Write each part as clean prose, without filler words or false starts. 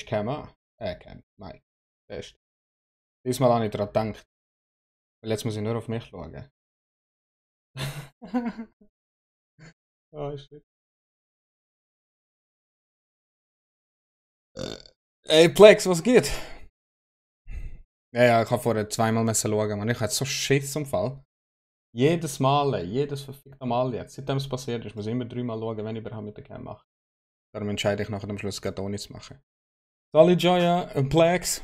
ist Cam an. Cam, Mike. Best. Diesmal habe ich daran gedacht. Weil jetzt muss ich nur auf mich schauen. Oh shit. Ey Plex, was geht? Ja, ich habe vorher zweimal schauen, man. Ich hatte so Schiss im Fall. Jedes Mal, jedes verfickte Mal jetzt. Seitdem es passiert ist, muss ich immer dreimal schauen, wenn ich überhaupt mit der Cam mache. Darum entscheide ich nachher am Schluss gerade ohne zu machen. Sali Joya, Plex.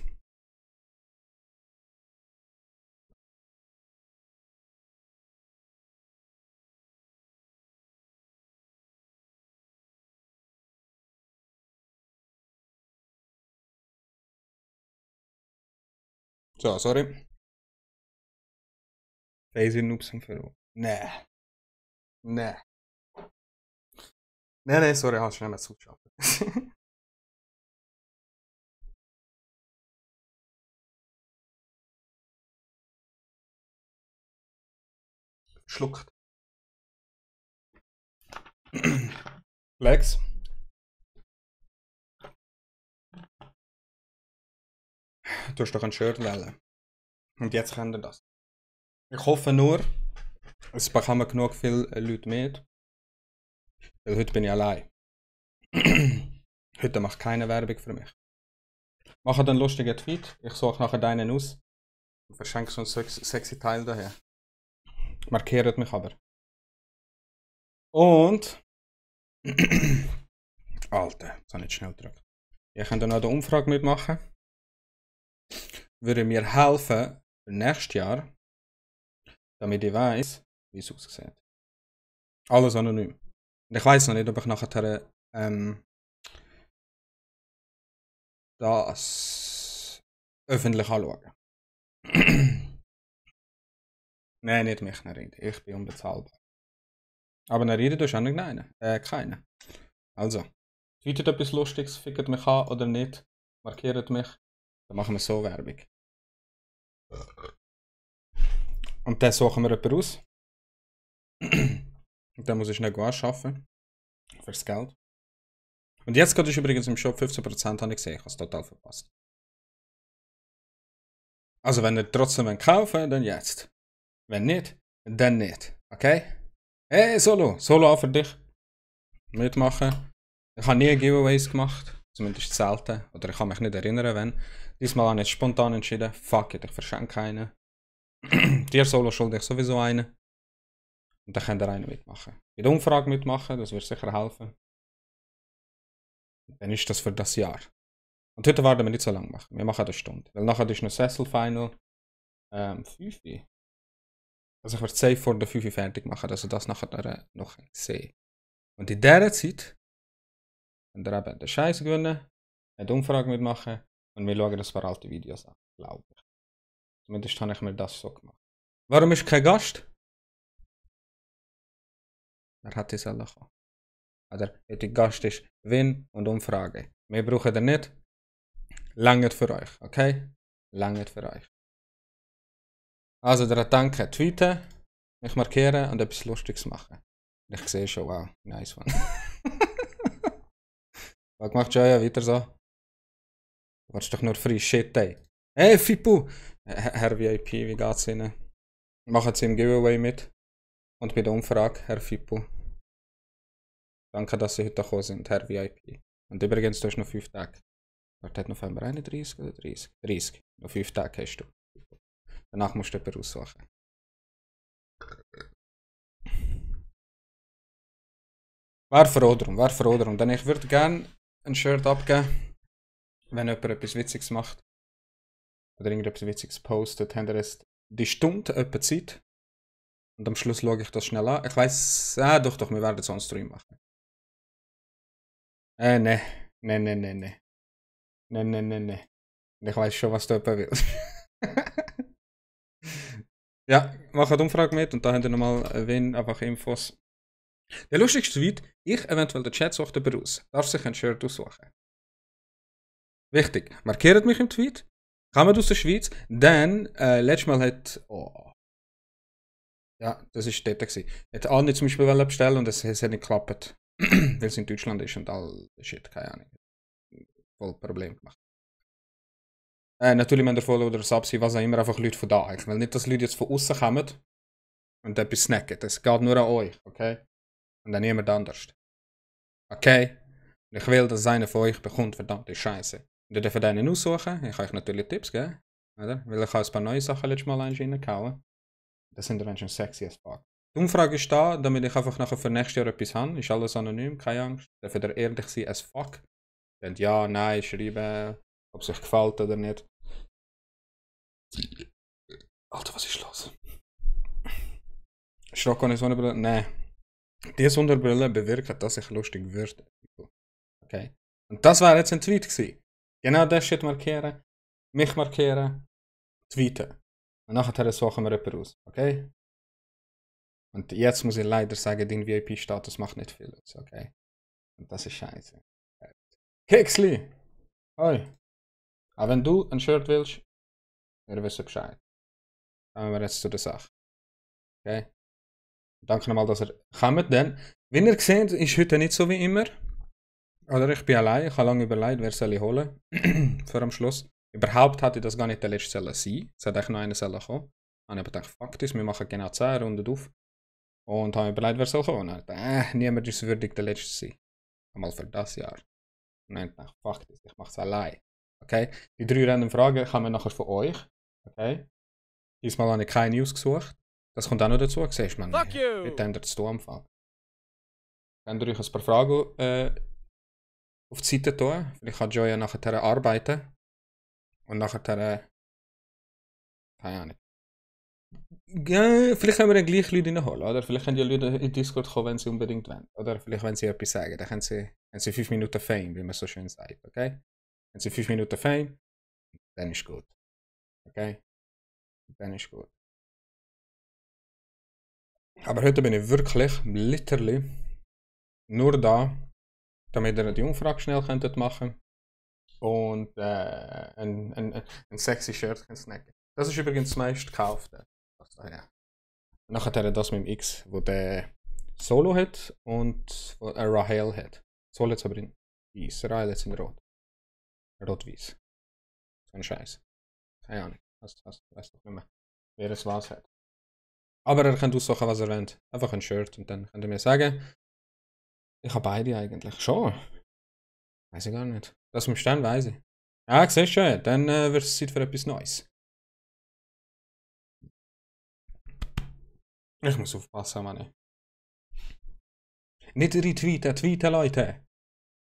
So, sorry. Daisy Noobs im Verruf. Nee. Nee. Nee, sorry, hast du nicht mehr zugeschaut. Schluckt. Lex. Du hast doch ein Shirt wählen. Und jetzt könnt ihr das. Ich hoffe nur, es bekommen genug viele Leute mit. Weil heute bin ich allein. Heute macht keine Werbung für mich. Mache einen lustigen Tweet. Ich suche nachher deinen aus. Und verschenke so einen sexy Teil daher. Markiert mich aber. Und. Alter, das habe ich nicht schnell gedrückt. Ihr könnt dann noch eine Umfrage mitmachen. Würde mir helfen für nächstes Jahr, damit ich weiss, wie es aussieht. Alles anonym. Und ich weiss noch nicht, ob ich nachher das öffentlich anschaue. Nein, nicht mich reden. Ich bin unbezahlbar. Aber dann reden tust du auch nicht keinen. Also, tweetet etwas Lustiges, fickt mich an oder nicht, markiert mich, dann machen wir so Werbung. Und dann suchen wir jemanden aus. Und dann muss ich schnell arbeiten. Fürs Geld. Und jetzt gerade ist übrigens im Shop 15%, habe ich gesehen. Ich habe es total verpasst. Also wenn ihr trotzdem kaufen wollt, dann jetzt. Wenn nicht, dann nicht. Okay? Hey, Solo auch für dich. Mitmachen. Ich habe nie Giveaways gemacht. Zumindest selten. Oder ich kann mich nicht erinnern, wenn. Diesmal habe ich spontan entschieden. Fuck it, ich verschenke einen. Dir Solo schulde ich sowieso einen. Und dann könnt ihr einen mitmachen. Bei der Umfrage mitmachen, das wird sicher helfen. Dann ist das für das Jahr. Und heute werden wir nicht so lange machen. Wir machen eine Stunde. Weil nachher ist noch Sessel Final 5. Also ich werde safe vor der 5 fertig machen, dass ihr das nachher noch sehen. Und in dieser Zeit könnt ihr eben den Scheiß gewinnen, eine Umfrage mitmachen und wir schauen ein paar alte Videos an, glaube ich. Zumindest habe ich mir das so gemacht. Warum ist kein Gast? Er hat es alle kommen. Oder der Gast ist Win und Umfrage. Wir brauchen den nicht. Langt für euch, okay? Langt für euch. Also, danke. Tweeten, mich markieren und etwas Lustiges machen. Ich sehe schon, wow, nice one. Was macht Joya weiter so? Du willst doch nur free shit, ey. Hey, Fipu! Herr VIP, wie geht's Ihnen? Machen Sie im Giveaway mit. Und bei der Umfrage, Herr Fipu. Danke, dass Sie heute gekommen sind, Herr VIP. Und übrigens, du hast noch 5 Tage. Warte, hat November 31 oder 30? 30. Noch 5 Tage hast du. Danach musst du jemanden aussuchen. Wäre froh drum. Denn ich würde gerne ein Shirt abgeben, wenn jemand etwas Witziges macht. Oder irgendetwas Witziges postet. Habt ihr jetzt die Stunde etwa Zeit? Und am Schluss schaue ich das schnell an. Ich weiss, doch, wir werden so einen Stream machen. Ne. Ich weiss schon, was du jemand willst. Ja, mach eine Umfrage mit und da habt ihr nochmal einfach Infos. Der lustigste Tweet, ich eventuell der Chat sucht jemand aus. Darf sich ein Shirt aussuchen. Wichtig, markiert mich im Tweet. Kommt aus der Schweiz, dann letztes Mal hat. Oh. Ja, das war dort gewesen. Hat Anni zum Beispiel bestellen und es hat nicht geklappt. Weil es in Deutschland ist und all Shit, keine Ahnung. voll Problem gemacht. Natürlich müssen ihr Follow oder Sub sein, was auch immer, einfach Leute von da. Ich will nicht, dass Leute jetzt von außen kommen und etwas snacken. Das geht nur an euch, okay? Und an niemand anders. Okay? Und ich will, dass einer von euch bekommt, verdammte Scheiße. Und ihr dürft einen aussuchen. Ich kann euch natürlich Tipps geben. Oder? Weil ich habe ein paar neue Sachen letztes Mal reingehauen. Das sind dann schon sexy as fuck. Die Umfrage ist da, damit ich einfach nachher für nächstes Jahr etwas habe. Ist alles anonym, keine Angst. Dürft ihr ehrlich sein as fuck. Könnt ja, nein, schreiben, ob es euch gefällt oder nicht. Alter, was ist los? Schrock ohne Sonnenbrille? Nein. Die Sonnenbrille bewirkt, dass ich lustig würde. Okay. Und das wäre jetzt ein Tweet gewesen. Genau das Shit markieren, mich markieren, tweeten. Und nachher suchen wir jemanden aus. Okay? Und jetzt muss ich leider sagen, dein VIP-Status macht nicht viel aus. Okay? Und das ist scheiße. Kexli! Hoi! Aber wenn du ein Shirt willst, wir wissen Bescheid. Kommen wir jetzt zu der Sache. Okay? Danke nochmal, dass ihr kommt, denn, wie ihr seht, ist heute nicht so wie immer. Oder ich bin allein, ich habe lange überlegt, wer soll ich holen. Für am Schluss. Überhaupt hätte ich das gar nicht der letzte sollen sein. Es hätte eigentlich noch einer sollen kommen. Dann habe ich gedacht, fuck das, wir machen genau 10 Runden auf. Und habe überlegt, wer soll kommen. Und dachte, niemand ist würdig, der letzte zu sein. Einmal für das Jahr. Und dann dachte ich, fuck das, ich mache es allein. Okay? Die 3 random Fragen kommen nachher von euch. Okay? Diesmal habe ich keine News gesucht. Das kommt auch noch dazu, siehst du, man. Bitte ändert es am Anfang. Könnt ihr euch ein paar Fragen auf die Seite tun. Vielleicht kann Joya nachher arbeiten. Und nachher, keine Ahnung. Ja, vielleicht können wir dann gleich Leute reinholen, oder? Vielleicht können die Leute in Discord kommen, wenn sie unbedingt wollen. Oder vielleicht, wenn sie etwas sagen. Dann haben sie 5 Minuten Fame, wie man so schön sagt, okay? Wenn sie 5 Minuten Fame, dann ist gut. Okay? Dann ist gut. Aber heute bin ich wirklich, literally, nur da, damit ihr die Umfrage schnell könntet machen und ein sexy Shirt könnt snacken. Das ist übrigens das meist gekaufte. Also, ja. Nachher das mit dem X, wo der Solo hat und wo Rahel hat. Solo jetzt aber in weiß, Rahel jetzt in rot. Rot-weiß. So ein Scheiß. Keine Ahnung. Weiß doch nicht mehr, wer es was hat. Aber er könnt aussuchen, was er will. Einfach ein Shirt und dann könnt ihr mir sagen, ich habe beide eigentlich. Schon. Weiß ich gar nicht. Das mit Stern weiß ich. Ja, siehst schon, dann wird es Zeit für etwas Neues. Ich muss aufpassen, Mann. Nicht retweeten, tweeten, Leute.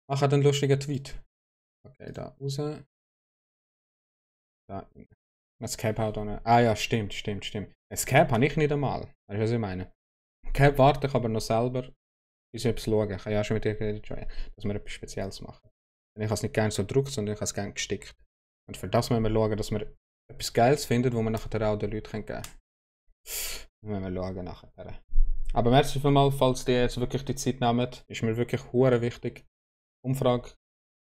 Macht einen lustigen Tweet. Okay, da raus. Da. Das Cap haut auch. Ah ja, stimmt. Das Cap habe ich nicht einmal. Weißt du, was ich meine? Cap warte ich aber noch selber, bis ich etwas schaue. Ich habe ja schon mit dir geredet, dass wir etwas Spezielles machen. Und ich habe es nicht gerne so gedruckt, sondern ich habe es gerne gestickt. Und für das müssen wir schauen, dass wir etwas Geiles finden, wo wir nachher auch den Leuten geben können. Müssen wir schauen nachher. Aber merci vielmals, falls die jetzt wirklich die Zeit nehmen. Ist mir wirklich hure wichtig. Umfrage,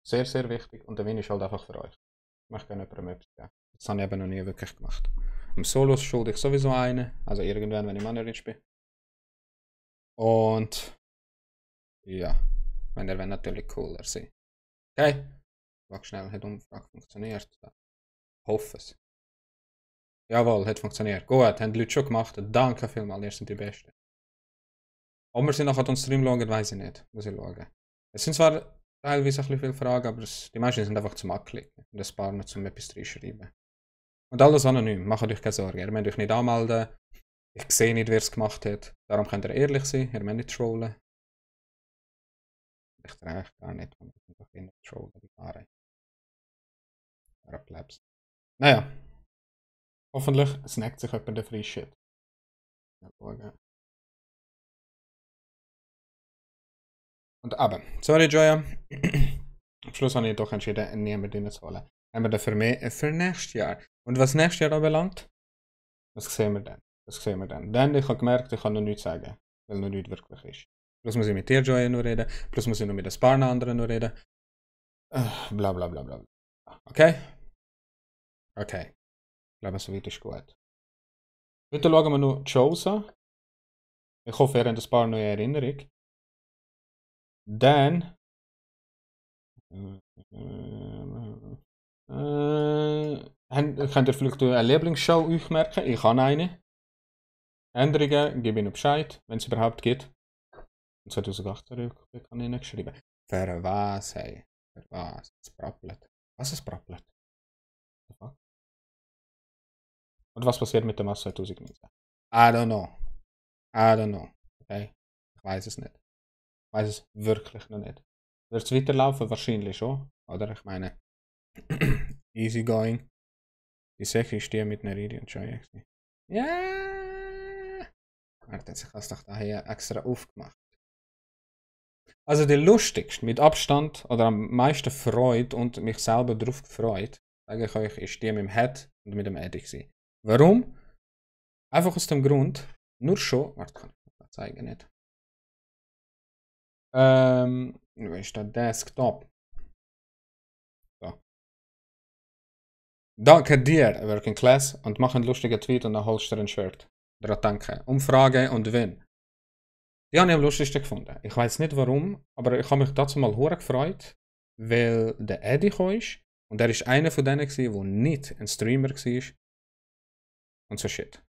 sehr, sehr wichtig. Und der Win ist halt einfach für euch. Ich möchte gerne jemandem etwas geben. Das habe ich eben noch nie wirklich gemacht. Am Solos schulde ich sowieso einen. Also irgendwann, wenn ich Mannerich bin. Und ja, wenn der wäre natürlich cooler sein. Okay? Wag schnell, hat die Umfrage funktioniert. Ich hoffe es. Jawohl, hat funktioniert. Gut, haben die Leute schon gemacht. Danke vielmals, ihr seid die Besten. Ob wir sie nachher den Stream schauen, weiß ich nicht. Muss ich schauen. Es sind zwar teilweise ein bisschen viele Fragen, aber die meisten sind einfach zum Anklicken. Und ein paar noch zum etwas reinschreiben. Und alles anonym, macht euch keine Sorgen. Ihr müsst euch nicht anmelden. Ich sehe nicht, wer es gemacht hat. Darum könnt ihr ehrlich sein, ihr müsst nicht trollen. Ich trage gar nicht, man kann doch nicht trollen, die Ware. Plebs. Naja. Hoffentlich snackt sich jemand den Free Shit. Und aber, sorry Joya. Am Schluss habe ich doch entschieden, niemanden reinzuholen. Haben wir dann für nächstes Jahr. Und was nächstes Jahr anbelangt, das sehen wir dann. Denn ich habe gemerkt, ich kann noch nichts sagen, weil noch nichts wirklich ist. Plus muss ich mit dir, Joya, noch reden. Plus muss ich noch mit ein paar anderen noch reden. Bla bla bla bla. Okay? Okay. Ich glaube, so weit ist gut. Heute schauen wir noch die Shows an. Ich hoffe, ihr habt ein paar neue Erinnerungen. Dann Könnt ihr vielleicht eine Lieblingsshow euch merken? Ich habe eine. Änderungen, gebe Ihnen Bescheid, wenn es überhaupt geht. 2018 kann ich nicht geschrieben. Für was, hey? Für was? Es prappelt. Was ist prappelt? Und was passiert mit dem Mars 2019? I don't know. I don't know. Okay? Ich weiß es nicht. Ich weiß es wirklich noch nicht. Wird es weiterlaufen? Wahrscheinlich schon. Oder? Ich meine, easy going. Die Sache ist die mit einer Iridium Joy. Ja! Warte, ich habe es doch daher extra aufgemacht. Also der lustigste, mit Abstand oder am meisten Freude und mich selber drauf gefreut, sage ich euch, ist die mit dem Head und mit dem Eddy gewesen. Warum? Einfach aus dem Grund, nur schon, warte, kann ich das zeigen nicht. Wo ist der Desktop? So. Danke dir, Working Class, und mach einen lustigen Tweet und dann holst du dir ein Shirt. Daran danke. Umfrage und Win. Die habe ich am lustigsten gefunden. Ich weiß nicht warum, aber ich habe mich dazu mal hure gefreut, weil der Eddie ist und er ist einer von denen, der nicht ein Streamer war. Und so shit.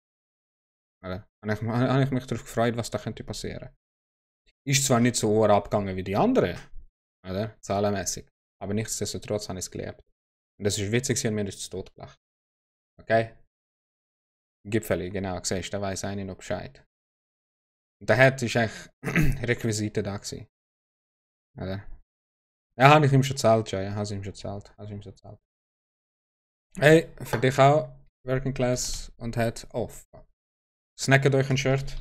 Habe ich mich darauf gefreut, was da könnte passieren. Ist zwar nicht so abgegangen wie die anderen, oder? Zahlenmäßig, aber nichtsdestotrotz habe ich es geliebt. Und das ist witzig, und mir ist es tot gelacht. Okay? Gipfeli, genau, siehst du, da weiß einer noch Bescheid. Und der Head ist eigentlich Requisite da gewesen. Oder? Ja, habe ich ihm schon gezahlt, ja, habe ich ihm schon gezahlt. Hey, für dich auch, Working Class und Head off. Snacket euch ein Shirt.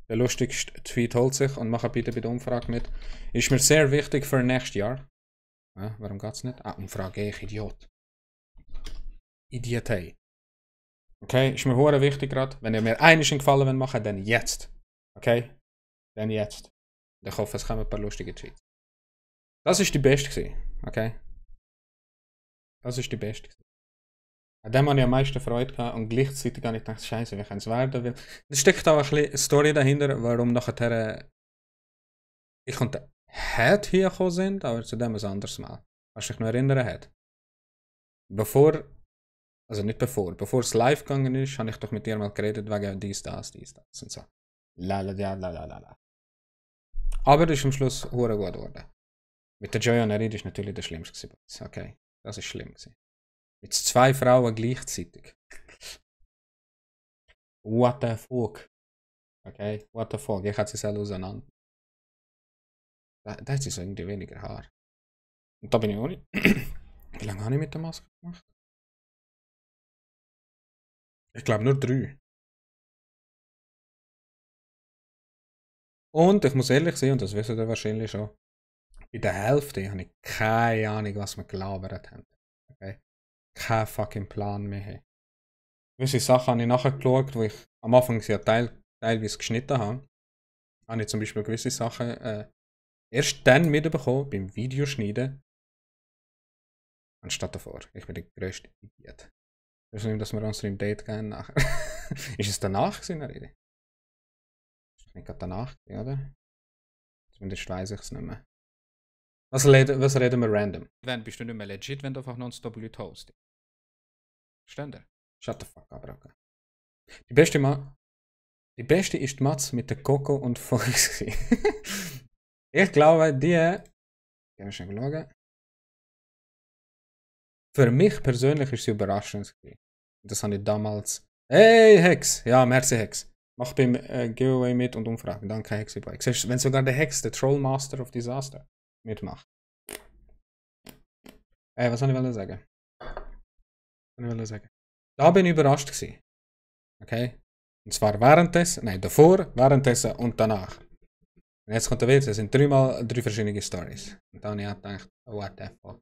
Der lustigste Tweet holt sich und macht bitte bei der Umfrage mit. Ist mir sehr wichtig für nächstes Jahr. Ja, warum geht's nicht? Ah, Umfrage, ich Idiot. Idiotei. Okay, ist mir hure wichtig gerade. Wenn ihr mir einen Gefallen machen, dann jetzt. Okay? Dann jetzt. Ich hoffe, es kommen ein paar lustige Tweets. Das ist die beste gewesen. Okay? Das ist die beste gewesen. An dem habe ich am meisten Freude gehabt und gleichzeitig habe ich gedacht, Scheiße, wir können es werden. Weil es steckt auch ein bisschen Story dahinter, warum nachher ich und der Head hier gekommen sind, aber zu dem ein anderes Mal. Kannst du dich noch erinnern, Head? Bevor es live gegangen ist, habe ich doch mit dir mal geredet wegen dies, das und so. La. Aber das ist am Schluss hure gut geworden. Mit der Joy und Erid ist natürlich das Schlimmste gewesen. Okay, das ist schlimm gewesen. Mit 2 Frauen gleichzeitig. What the fuck? Okay, what the fuck? Ich hatte sie selber auseinander. Da hat sie so irgendwie weniger Haar. Und da bin ich auch nicht. Wie lange habe ich mit der Maske gemacht? Ich glaube nur 3. Und ich muss ehrlich sein, und das wisst ihr wahrscheinlich schon, bei der Hälfte habe ich keine Ahnung, was wir gelabert haben. Okay? Kein fucking Plan mehr haben. Gewisse Sachen habe ich nachher geschaut, wo ich am Anfang ja teilweise geschnitten habe. Habe ich zum Beispiel gewisse Sachen erst dann mitbekommen, beim Videoschneiden, anstatt davor. Ich bin der grösste Idiot. Ich weiß nicht, dass wir uns im Date gehen nachher. Ist es danach gewesen, Rede? Ist nicht gerade danach gewesen, oder? Zumindest weiß ich es nicht mehr. Was reden wir random? Wenn bist du nicht mehr legit, wenn du einfach nonstop Leute hostest. Versteht ihr? Shut the fuck up, okay. Die beste ist die Matz mit der Coco und Fox. Ich glaube, die wir schon schauen. Für mich persönlich ist sie überraschend. Das habe ich damals. Hey Hex! Ja, merci Hex. Mach beim Giveaway mit und Umfragen. Danke Hexyboy. Wenn sogar der Hex, der Trollmaster of Disaster, mitmacht. Was soll ich sagen? Da bin ich überrascht gewesen. Okay? Und zwar davor, währenddessen und danach. Und jetzt kommt der Witz, es sind 3 verschiedene Stories. Und dann habe ich gedacht, what the fuck.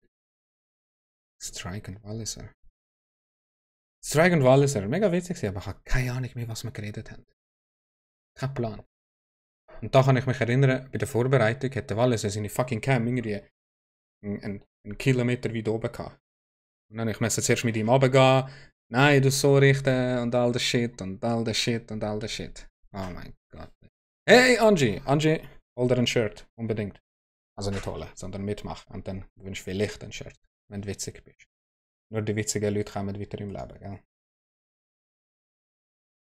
Strike und Walliser. Mega witzig, aber ich habe keine Ahnung mehr, was wir geredet haben. Kein Plan. Und da kann ich mich erinnern, bei der Vorbereitung hat der Walliser seine fucking Cam irgendwie einen Kilometer weit oben gehabt. Und dann musste ich zuerst mit ihm runtergehen, nein, du so richten und all das Shit. Oh mein Gott. Hey Angie, hol dir ein Shirt, unbedingt. Also nicht holen, sondern mitmachen. Und dann gewinnst du vielleicht ein Shirt, wenn du witzig bist. Nur die witzigen Leute kommen weiter im Leben, gell?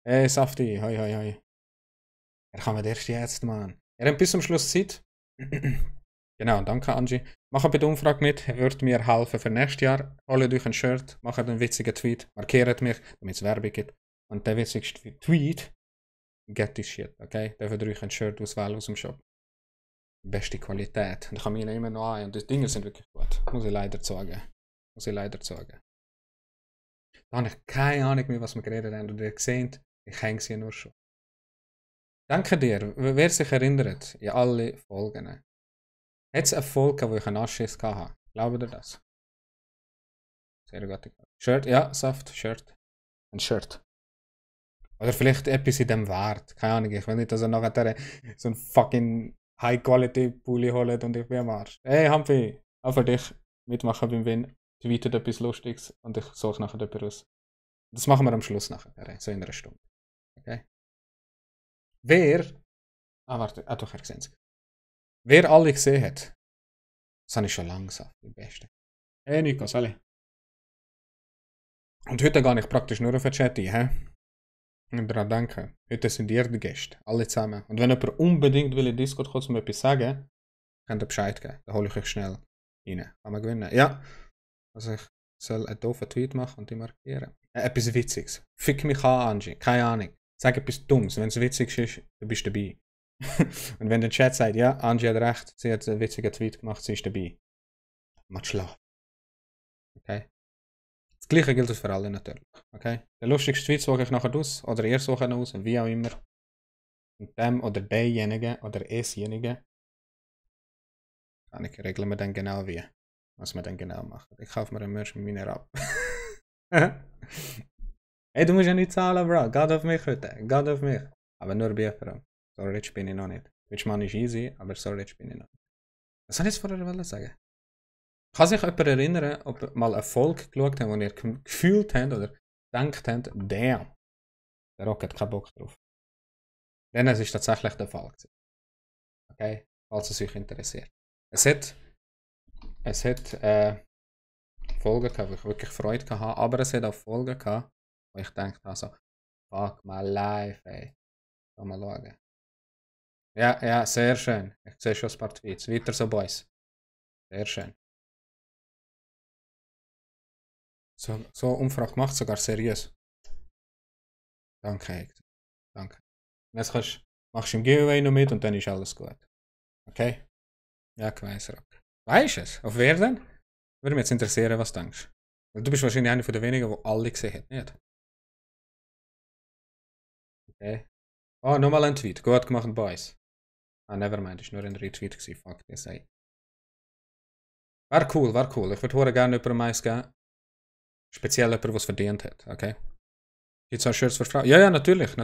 Hey, Safti, hoi, hoi, hoi. Er kommt erst jetzt, Mann. Er hat bis zum Schluss Zeit. Genau, danke, Angie. Macht bei der Umfrage mit, würde mir helfen für nächstes Jahr. Holt euch ein Shirt, macht einen witzigen Tweet, markiert mich, damit es Werbung gibt. Und der witzigste Tweet, get this shit, okay? Dürft ihr euch ein Shirt auswählen aus dem Shop. Beste Qualität. Und ich kann mich immer noch an. Und die Dinge sind wirklich gut. Muss ich leider sagen. Da habe ich keine Ahnung mehr, was wir geredet haben. Und ihr seht, ich hänge sie nur schon. Danke dir. Wer sich erinnert, in alle Folgen. Hat es eine Folge, wo ich einen Anschiss hatte? Glaubt ihr das? Sehr gut. Shirt, ja, Saft, Shirt. Ein Shirt. Oder vielleicht etwas in dem Wert. Keine Ahnung, ich will nicht, dass er nachher so ein fucking High-Quality-Pulli holt und ich bin am Arsch. Hey, Humpy, auch für dich mitmachen beim Win. Tweetet etwas Lustiges und ich suche nachher jemanden raus. Das machen wir am Schluss nachher, so in einer Stunde. Okay? Wer. Warte, doch, er gesehen. Wer alle gesehen hat, das habe ich schon lange gesagt, die Beste. Hey Nico, Sally. Und heute gehe ich praktisch nur auf den Chat ein, hä? Und daran denken, heute sind ihr die Gäste, alle zusammen. Und wenn jemand unbedingt will in Discord kurz mal etwas sagen, könnt ihr Bescheid geben. Dann hole ich euch schnell rein. Kann man gewinnen? Ja. Also ich soll einen doofen Tweet machen und die markieren. Etwas Witziges. Fick mich an, Angie. Keine Ahnung. Sag etwas Dummes. Wenn es witzig ist, dann bist du dabei. Und wenn der Chat sagt, ja, Angie hat recht, sie hat einen witzigen Tweet gemacht, sie ist dabei. Mach Schlaf. Okay? Das gleiche gilt für alle natürlich. Okay? Der lustigste Tweet suche ich nachher aus, oder ihr sucht ihn aus, wie auch immer. Und dem oder derjenige oder esjenige, regeln wir dann genau wie. Was wir dann genau machen. Ich kaufe mir einen Merch mit meiner ab. Hey, du musst ja nicht zahlen, Bro. Geht auf mich heute. Geht auf mich. Aber nur Bücher. So rich bin ich noch nicht. Rich man ist easy, aber so rich bin ich noch nicht. Was soll ich jetzt vorher sagen? Kann sich jemand erinnern, ob ihr mal eine Folge geschaut habt, wo ihr gefühlt habt oder gedacht habt, damn, der Rock hat keinen Bock drauf. Denn es ist tatsächlich der Fall gewesen. Okay? Falls es euch interessiert. Es hat Folgen gehabt, wo ich wirklich Freude hatte, aber es hat auch Folgen gehabt, wo ich dachte, also, fuck my life, ey. Mal schauen. Ja, sehr schön. Ich sehe schon ein paar Tweets. Weiter so, Boys. Sehr schön. So Umfrage gemacht, sogar seriös. Danke, Hector. Danke. Und jetzt machst du im Giveaway noch mit und dann ist alles gut. Okay? Ja, ich weiss, Rock. Weißt du es? Auf wer denn? Würde mich jetzt interessieren, was du denkst. Weil du bist wahrscheinlich einer der wenigen, die alle gesehen hat, nicht? Okay. Oh, nochmal ein Tweet. Gut gemacht, Boys. Ah, nevermind, ist nur ein Retweet gewesen. Fuck this, ey. War cool. Ich würde gerne jemandem eins geben. Speziell jemand, der es verdient hat, okay? Gibt es auch Shirts für Frauen? Ja, natürlich.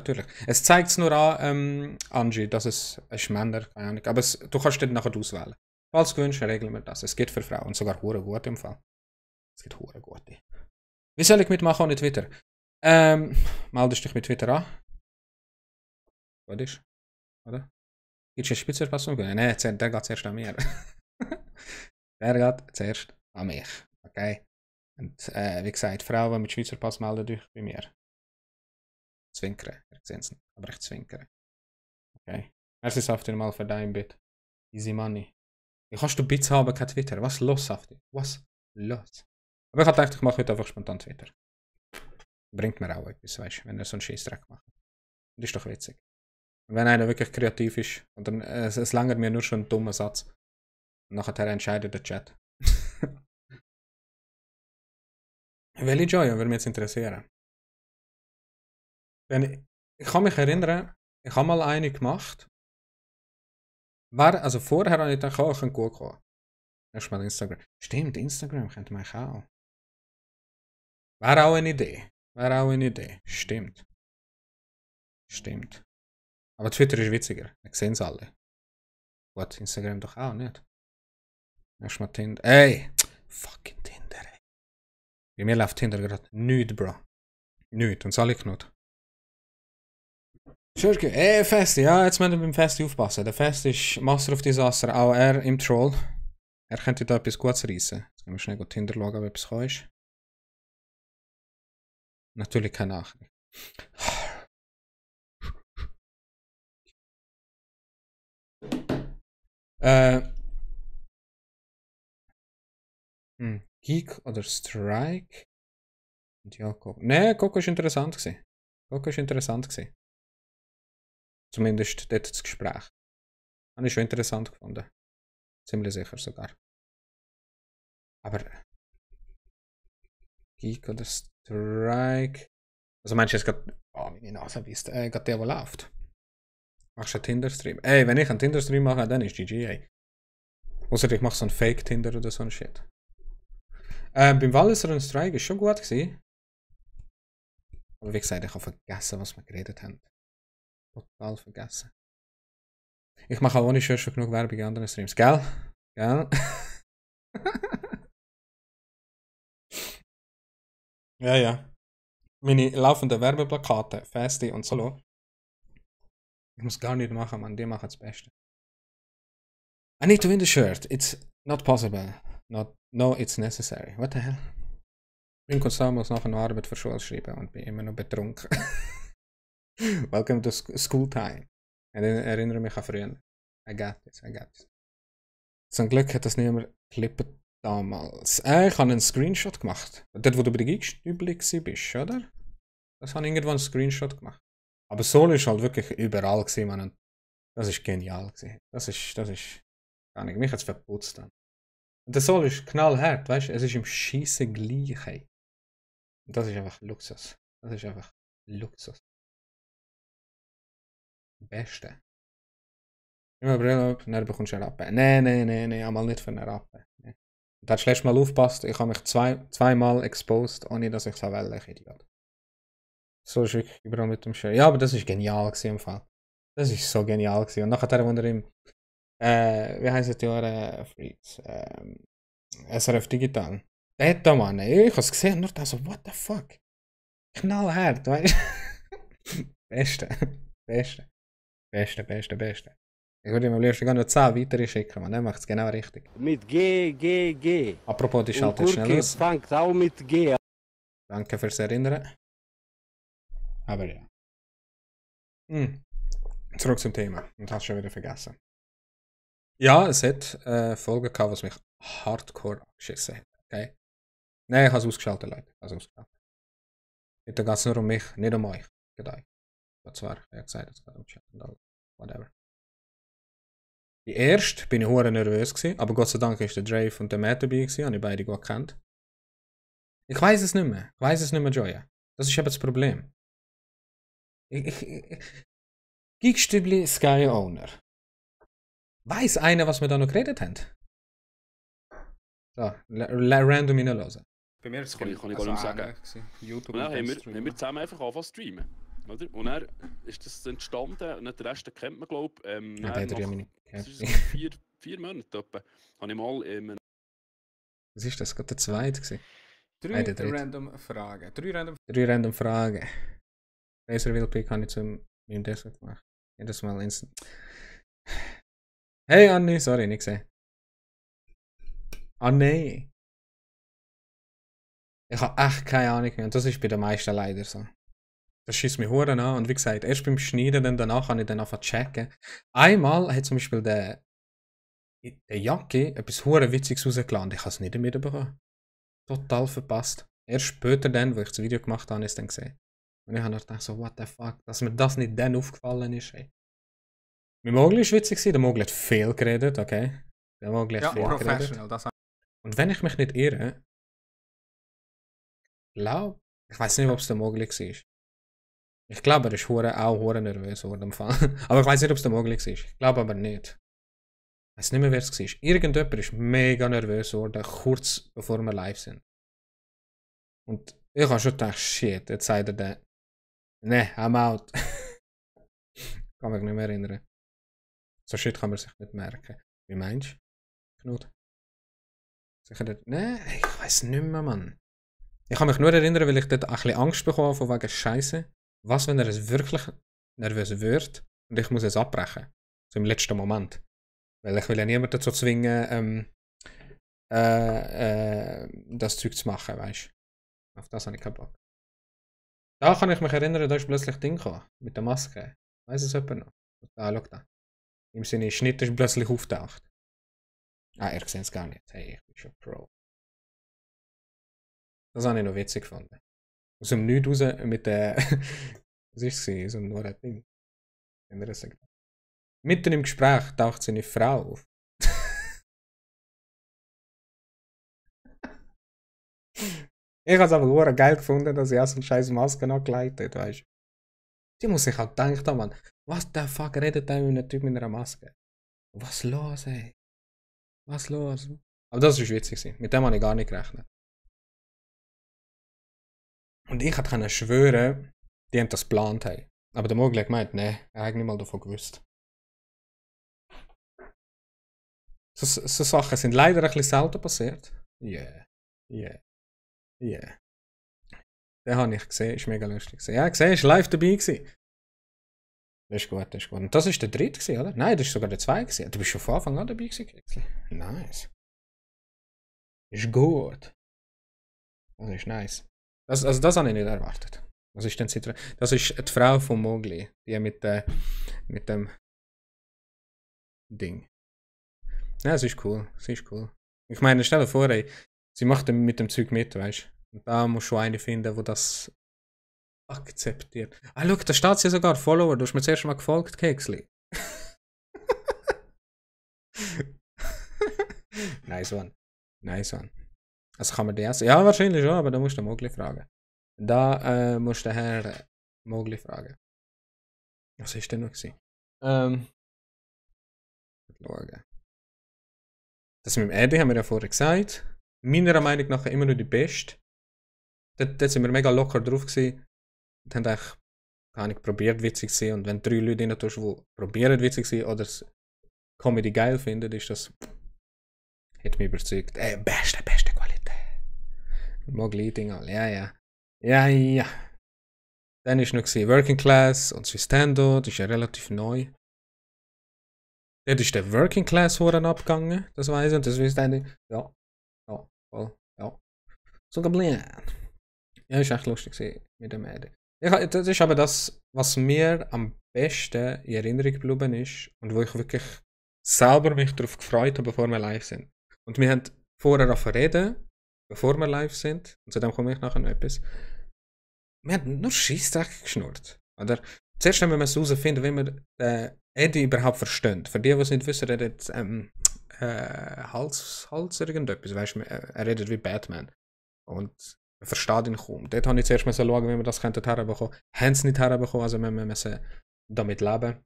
Es zeigt es nur an, Angie, dass es ein Männer, keine Ahnung. Aber du kannst den nachher auswählen. Falls du wünschst, regeln wir das. Es geht für Frauen, sogar hure gut im Fall. Es gibt hure gute. Wie soll ich mitmachen ohne Twitter? Meldest dich mit Twitter an? Gut ist, oder? Gibt es eine Spitzerpassung? Nein, der geht zuerst an mir. Der geht zuerst an mich, okay? Und wie gesagt, Frauen mit Schweizer Pass melden euch bei mir. Zwinkern, ihr seht es nicht, aber ich zwinkere. Okay. Merci Safti mal für dein Bit. Easy Money. Wie kannst du Bits haben, kein Twitter? Was los, Safti? Was los? Aber ich habe gedacht, ich mache heute einfach spontan Twitter. Bringt mir auch etwas, weißt du, wenn er so einen Scheissdreck macht. Das ist doch witzig. Und wenn einer wirklich kreativ ist, und dann, es langt mir nur schon ein dummer Satz. Und nachher entscheidet der Chat. Welche Joy würde mich jetzt interessieren? Ich kann mich erinnern, ich habe mal eine gemacht. Also vorher habe ich gedacht, ich könnte gut kommen. Erstmal Instagram. Stimmt, Instagram könnte man auch. Wäre auch eine Idee. Stimmt. Aber Twitter ist witziger. Ich sehe es alle. Gut, Instagram doch auch nicht. Erstmal Tinder. Ey! Fucking Tinder, ey. Bei mir läuft Tinder gerade nichts, Bro. Nichts. Und es alle genug. Schürke, Festi, ja, jetzt müssen wir beim Festi aufpassen. Der Festi ist Master of Disaster, auch er im Troll. Er könnte da etwas Gutes reissen. Jetzt gehen wir schnell Tinder schauen, ob etwas gekommen ist. Natürlich keine Nachricht. Geek oder Strike? Und ja, Coco. Ne, Coco ist interessant gewesen. Coco ist interessant gewesen. Zumindest dort das Gespräch. Habe ich schon interessant gefunden. Ziemlich sicher sogar. Aber Geek oder Strike? Also meinst du jetzt gerade... Oh, meine Nase bist. Gerade der, der läuft. Machst du einen Tinder-Stream? Ey, wenn ich einen Tinder-Stream mache, dann ist GG, ey. Außer ich mache so einen Fake-Tinder oder so ein Shit. Beim Walliser und Strike ist schon gut gewesen. Aber wie gesagt, ich habe vergessen, was wir geredet haben. Total vergessen. Ich mache auch ohne schon genug Werbung in anderen Streams. Gell? Gell? Ja, ja. Meine laufenden Werbeplakate, Festi und Solo. Ich muss gar nicht machen, man. Die machen das Beste. I need to win the shirt. It's not possible. No, it's necessary. What the hell? Ich bin konstant, muss noch eine Arbeit für Schule schreiben und bin immer noch betrunken. Welcome to school time. Ich erinnere mich an früher. I got this. Zum Glück hat das niemand geklippt damals. Ich habe einen Screenshot gemacht. Dort, wo du bei der Geekstübli bist, oder? Das habe ich irgendwann einen Screenshot gemacht. Aber Solo ist halt wirklich überall gewesen, man. Das ist genial gewesen. Das ist, gar nicht. Mich hat es verputzt dann. Und der Solo ist knallhart, weißt du? Es ist im Schießen gleich, hey. Und das ist einfach Luxus. Das ist einfach Luxus. Beste. Immer Brille ab, dann bekommst du eine Rappe. Nee, einmal nicht für eine Rappe. Nee. Du hast letztes Mal aufgepasst, ich habe mich zweimal exposed, ohne dass ich es wollte, ich Idiot. So ist wirklich überall mit dem Shirt. Ja, aber das ist genial gewesen im Fall. Das ist so genial gewesen. Und nachher wundere ich wie heisst die eure Freaks? SRF Digital. Dort, Mann, ich habe es gesehen und nur da so, what the fuck? Knallhart, weißt du? Beste. Ich würde ihm am liebsten gar nur 10 weitere schicken, man, der macht es genau richtig. Mit G. Apropos, die schaltet schnell aus. Fängt auch mit G. Danke fürs Erinnern. Aber ja. Zurück zum Thema. Und hast schon wieder vergessen. Ja, es hat Folgen gehabt, was mich hardcore angeschissen hat. Okay? Nein, ich habe es ausgeschaltet, Leute. Heute geht es nur um mich, nicht um euch. Und zwar, ich habe gesagt, es geht um Chat und alles. Whatever. Die erste bin ich hure nervös gewesen, aber Gott sei Dank ist der Drave und der Matt dabei gewesen, habe ich beide gut gekannt. Ich weiß es nicht mehr. Joya. Das ist eben das Problem. Geekstübli Sky Owner. Weiß einer, was wir da noch geredet haben? So, random hineinhören. Bei mir ist es kann ich also gar nicht sagen. YouTube und dann haben wir zusammen einfach angefangen zu streamen. Oder? Und dann ist das entstanden, und den Rest kennt man, glaube ich. Das ist 4 Monate etwa. Habe ich mal was ist das? Gerade der zweite gewesen? 3 random Fragen. 3 random Fragen. Razorville Pick habe ich zu meinem Desktop gemacht. Jedes Mal instant. Hey Anni, sorry, nicht gesehen. Ah nee. Ich habe echt keine Ahnung mehr. Und das ist bei den meisten leider so. Das schießt mich Huren an. Und wie gesagt, erst beim Schneiden, dann danach kann ich dann einfach checken. Einmal hat zum Beispiel der Jacke etwas Huren Witziges rausgeladen. Ich habe es nicht mitbekommen. Total verpasst. Erst später dann, wo ich das Video gemacht habe, ist es dann gesehen. Und ich habe gedacht so, what the fuck, dass mir das nicht dann aufgefallen ist. Ey. Mein Mogli war witzig, der Mogli hat viel geredet, okay? Der Mogli hat viel geredet. Das und wenn ich mich nicht irre, glaube ich weiß nicht, ob es der Mogli war. Ich glaube, er ist auch hure nervös geworden. Aber ich weiß nicht, ob es der Mogli war. Ich glaube aber nicht. Ich weiß nicht mehr, wer es war. Irgendjemand ist mega nervös geworden, kurz bevor wir live sind. Und ich habe schon gedacht, shit, jetzt sagt er dann, ne, I'm out. Kann mich nicht mehr erinnern. So shit kann man sich nicht merken. Wie meinst du, Knut? Sicher dort, ne, ich weiß nicht mehr, Mann. Ich kann mich nur erinnern, weil ich dort ein bisschen Angst bekommen von wegen Scheiße. Was, wenn er es wirklich nervös wird und ich muss es abbrechen. So im letzten Moment. Weil ich will ja niemanden dazu zwingen, das Zeug zu machen, weißt du. Auf das habe ich keinen Bock. Da kann ich mich erinnern, da ist plötzlich Ding gekommen, mit der Maske. Weiss es jemand noch? Ah, schau da. Im Sinne, Schnitt ist plötzlich auftaucht. Ah, ihr seht es gar nicht. Hey, ich bin schon Pro. Das habe ich noch witzig gefunden. Aus dem Nichts raus mit der. Was ist es? So nur ein Ding. Mitten im Gespräch taucht seine Frau auf. Ich habe es aber nur geil gefunden, dass sie auch so eine scheiß Maske angelegt hat, weißt du. Die muss sich halt gedacht haben, Mann, was der fuck redet der mit einem Typ mit einer Maske? Was los, ey? Was los? Aber das war witzig. Mit dem habe ich gar nicht gerechnet. Und ich konnte schwören, die haben das geplant. Aber der Mogli hat gemeint, ne, er hat nicht mal davon gewusst. So Sachen sind leider ein bisschen selten passiert. Yeah. Den habe ich gesehen, ist mega lustig. Ja, gesehen, ist live dabei gewesen. Das ist gut. Und das ist der dritte gewesen, oder? Nein, das ist sogar der zweite gewesen. Du bist schon von Anfang an dabei gewesen. Nice. Ist gut. Das ist nice. Das habe ich nicht erwartet. Was ist denn das ist die Frau von Mogli. Die mit dem Ding. Ja, sie ist cool. Ich meine, stell dir vor, ey, sie macht mit dem Zeug mit, weißt du? Und da musst du eine finden, wo das akzeptiert. Ah, schau, da steht sie sogar Follower. Du hast mir zuerst mal gefolgt, Keksli. Nice one. Also kann man die essen? Ja, wahrscheinlich schon, aber da musst du Mogli fragen. Da musst du Herr Mogli fragen. Was ist denn noch gewesen? Schauen. Das mit dem Eddie haben wir ja vorher gesagt. Meiner Meinung nach immer noch die Beste. Dort sind wir mega locker drauf gewesen. Und haben eigentlich gar nicht probiert, witzig zu sein. Und wenn 3 Leute rein tust, die probieren, witzig zu sein oder das Comedy geil finden, ist das. Hat mich überzeugt. Beste Qualität. Mogli-Ding all. Ja. Dann ist noch gewesen Working Class und Swistendo. Das ist ja relativ neu. Dort ist der Working Class Horen abgegangen. Das weiß ich. Und das Swistendo. Ja. Voll. Ja. So geblieben. Ja, ist echt lustig mit dem Ede. Das ist aber das, was mir am besten in Erinnerung geblieben ist und wo ich wirklich selber mich darauf gefreut habe, bevor wir live sind. Und wir haben vorher davon reden, bevor wir live sind, und zu dem komme ich nachher noch etwas. Wir haben nur Scheissdreck geschnurrt. Oder? Zuerst müssen wir herausfinden, wie wir den Eddie überhaupt verstehen. Für die es nicht wissen, er redet Hals irgendetwas. Weißt du, er redet wie Batman. Und man versteht ihn kaum. Dort habe ich zuerst schauen, wie wir das herbekommen können. Haben es nicht herbekommen, also wir müssen damit leben.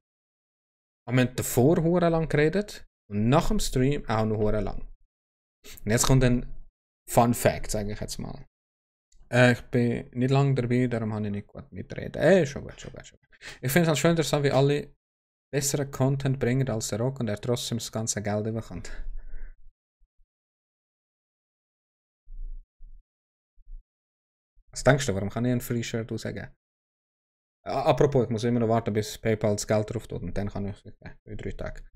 Aber wir haben davor lang geredet und nach dem Stream auch noch lang. Und jetzt kommt ein Fun Fact, sage ich jetzt mal. Ich bin nicht lange dabei, darum habe ich nicht gut mitreden. Schon gut. Ich finde es halt schön, dass wie alle besseren Content bringen als der Rock und er trotzdem das ganze Geld bekommt. Was denkst du, warum kann ich ein Free Shirt aussagen? Apropos, ich muss immer noch warten, bis PayPal das Geld drauf tut und dann kann ich in 3 Tagen.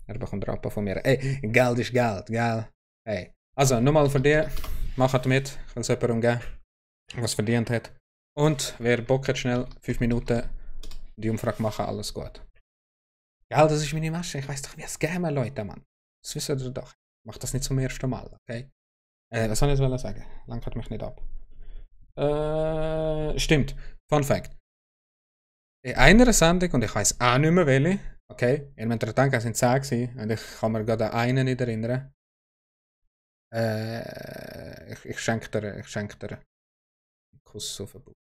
Er bekommt Rappen von mir. Ey, Geld ist Geld, gell? Hey. Also, nochmal für dich, macht mit, ich will es jemandem geben, was verdient hat. Und wer Bock hat, schnell 5 Minuten die Umfrage machen, alles gut. Gell, das ist meine Masche, ich weiß doch, wie es gehen, Leute, Mann. Das wisst ihr doch. Ich mach das nicht zum ersten Mal, okay? Was soll ich jetzt sagen? Langt mich nicht ab. Stimmt. Fun Fact. In einer Sendung, und ich weiß auch nicht mehr welche, okay, ihr müsst denken, es sind 10 gewesen, und ich kann mir gerade einen nicht erinnern. Ich schenke dir einen Kuss auf den Bauch.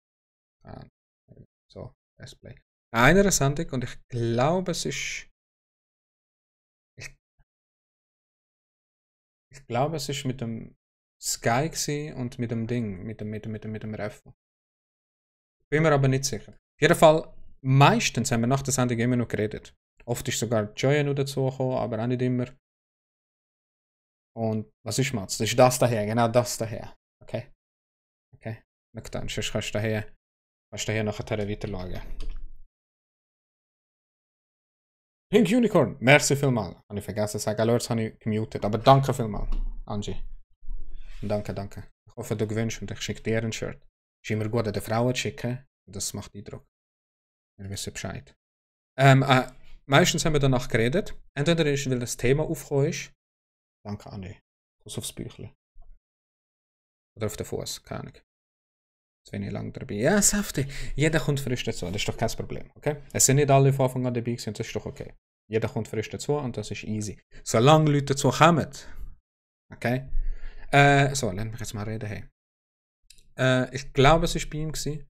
So, Display. In einer Sendung, und ich glaube, es ist. Ich glaube, es ist mit dem Sky gewesen und mit dem Ding, mit dem Refu. Bin mir aber nicht sicher. Auf jeden Fall, meistens haben wir nach der Sendung immer noch geredet. Oft ist sogar Joya noch dazu gekommen, aber auch nicht immer. Und was ist Mats? Das ist das daher, genau das daher. Okay. Na dann, sonst kannst du daher nachher weiter schauen. Pink Unicorn, merci vielmal. Habe ich vergessen zu sagen, Alerts habe ich gemutet. Aber danke vielmal, Angie. Danke, danke. Ich hoffe, du gewünscht und ich schicke dir ein Shirt. Ist immer gut, den Frauen zu schicken. Das macht Eindruck. Wir wissen Bescheid. Meistens haben wir danach geredet. Entweder ist, weil das Thema aufgekommen ist. Danke, Angie. Kuss aufs Büchlein. Oder auf den Fuß, keine Ahnung. Jetzt bin ich lang dabei. Ja, saftig. Jeder kommt frisch dazu, das ist doch kein Problem, okay? Es sind nicht alle von Anfang an dabei gewesen, das ist doch okay. Jeder kommt frisch dazu und das ist easy. Solange Leute dazu kommen, okay? So, lass mich jetzt mal reden. Hey. Ich glaube, es war bei ihm gewesen,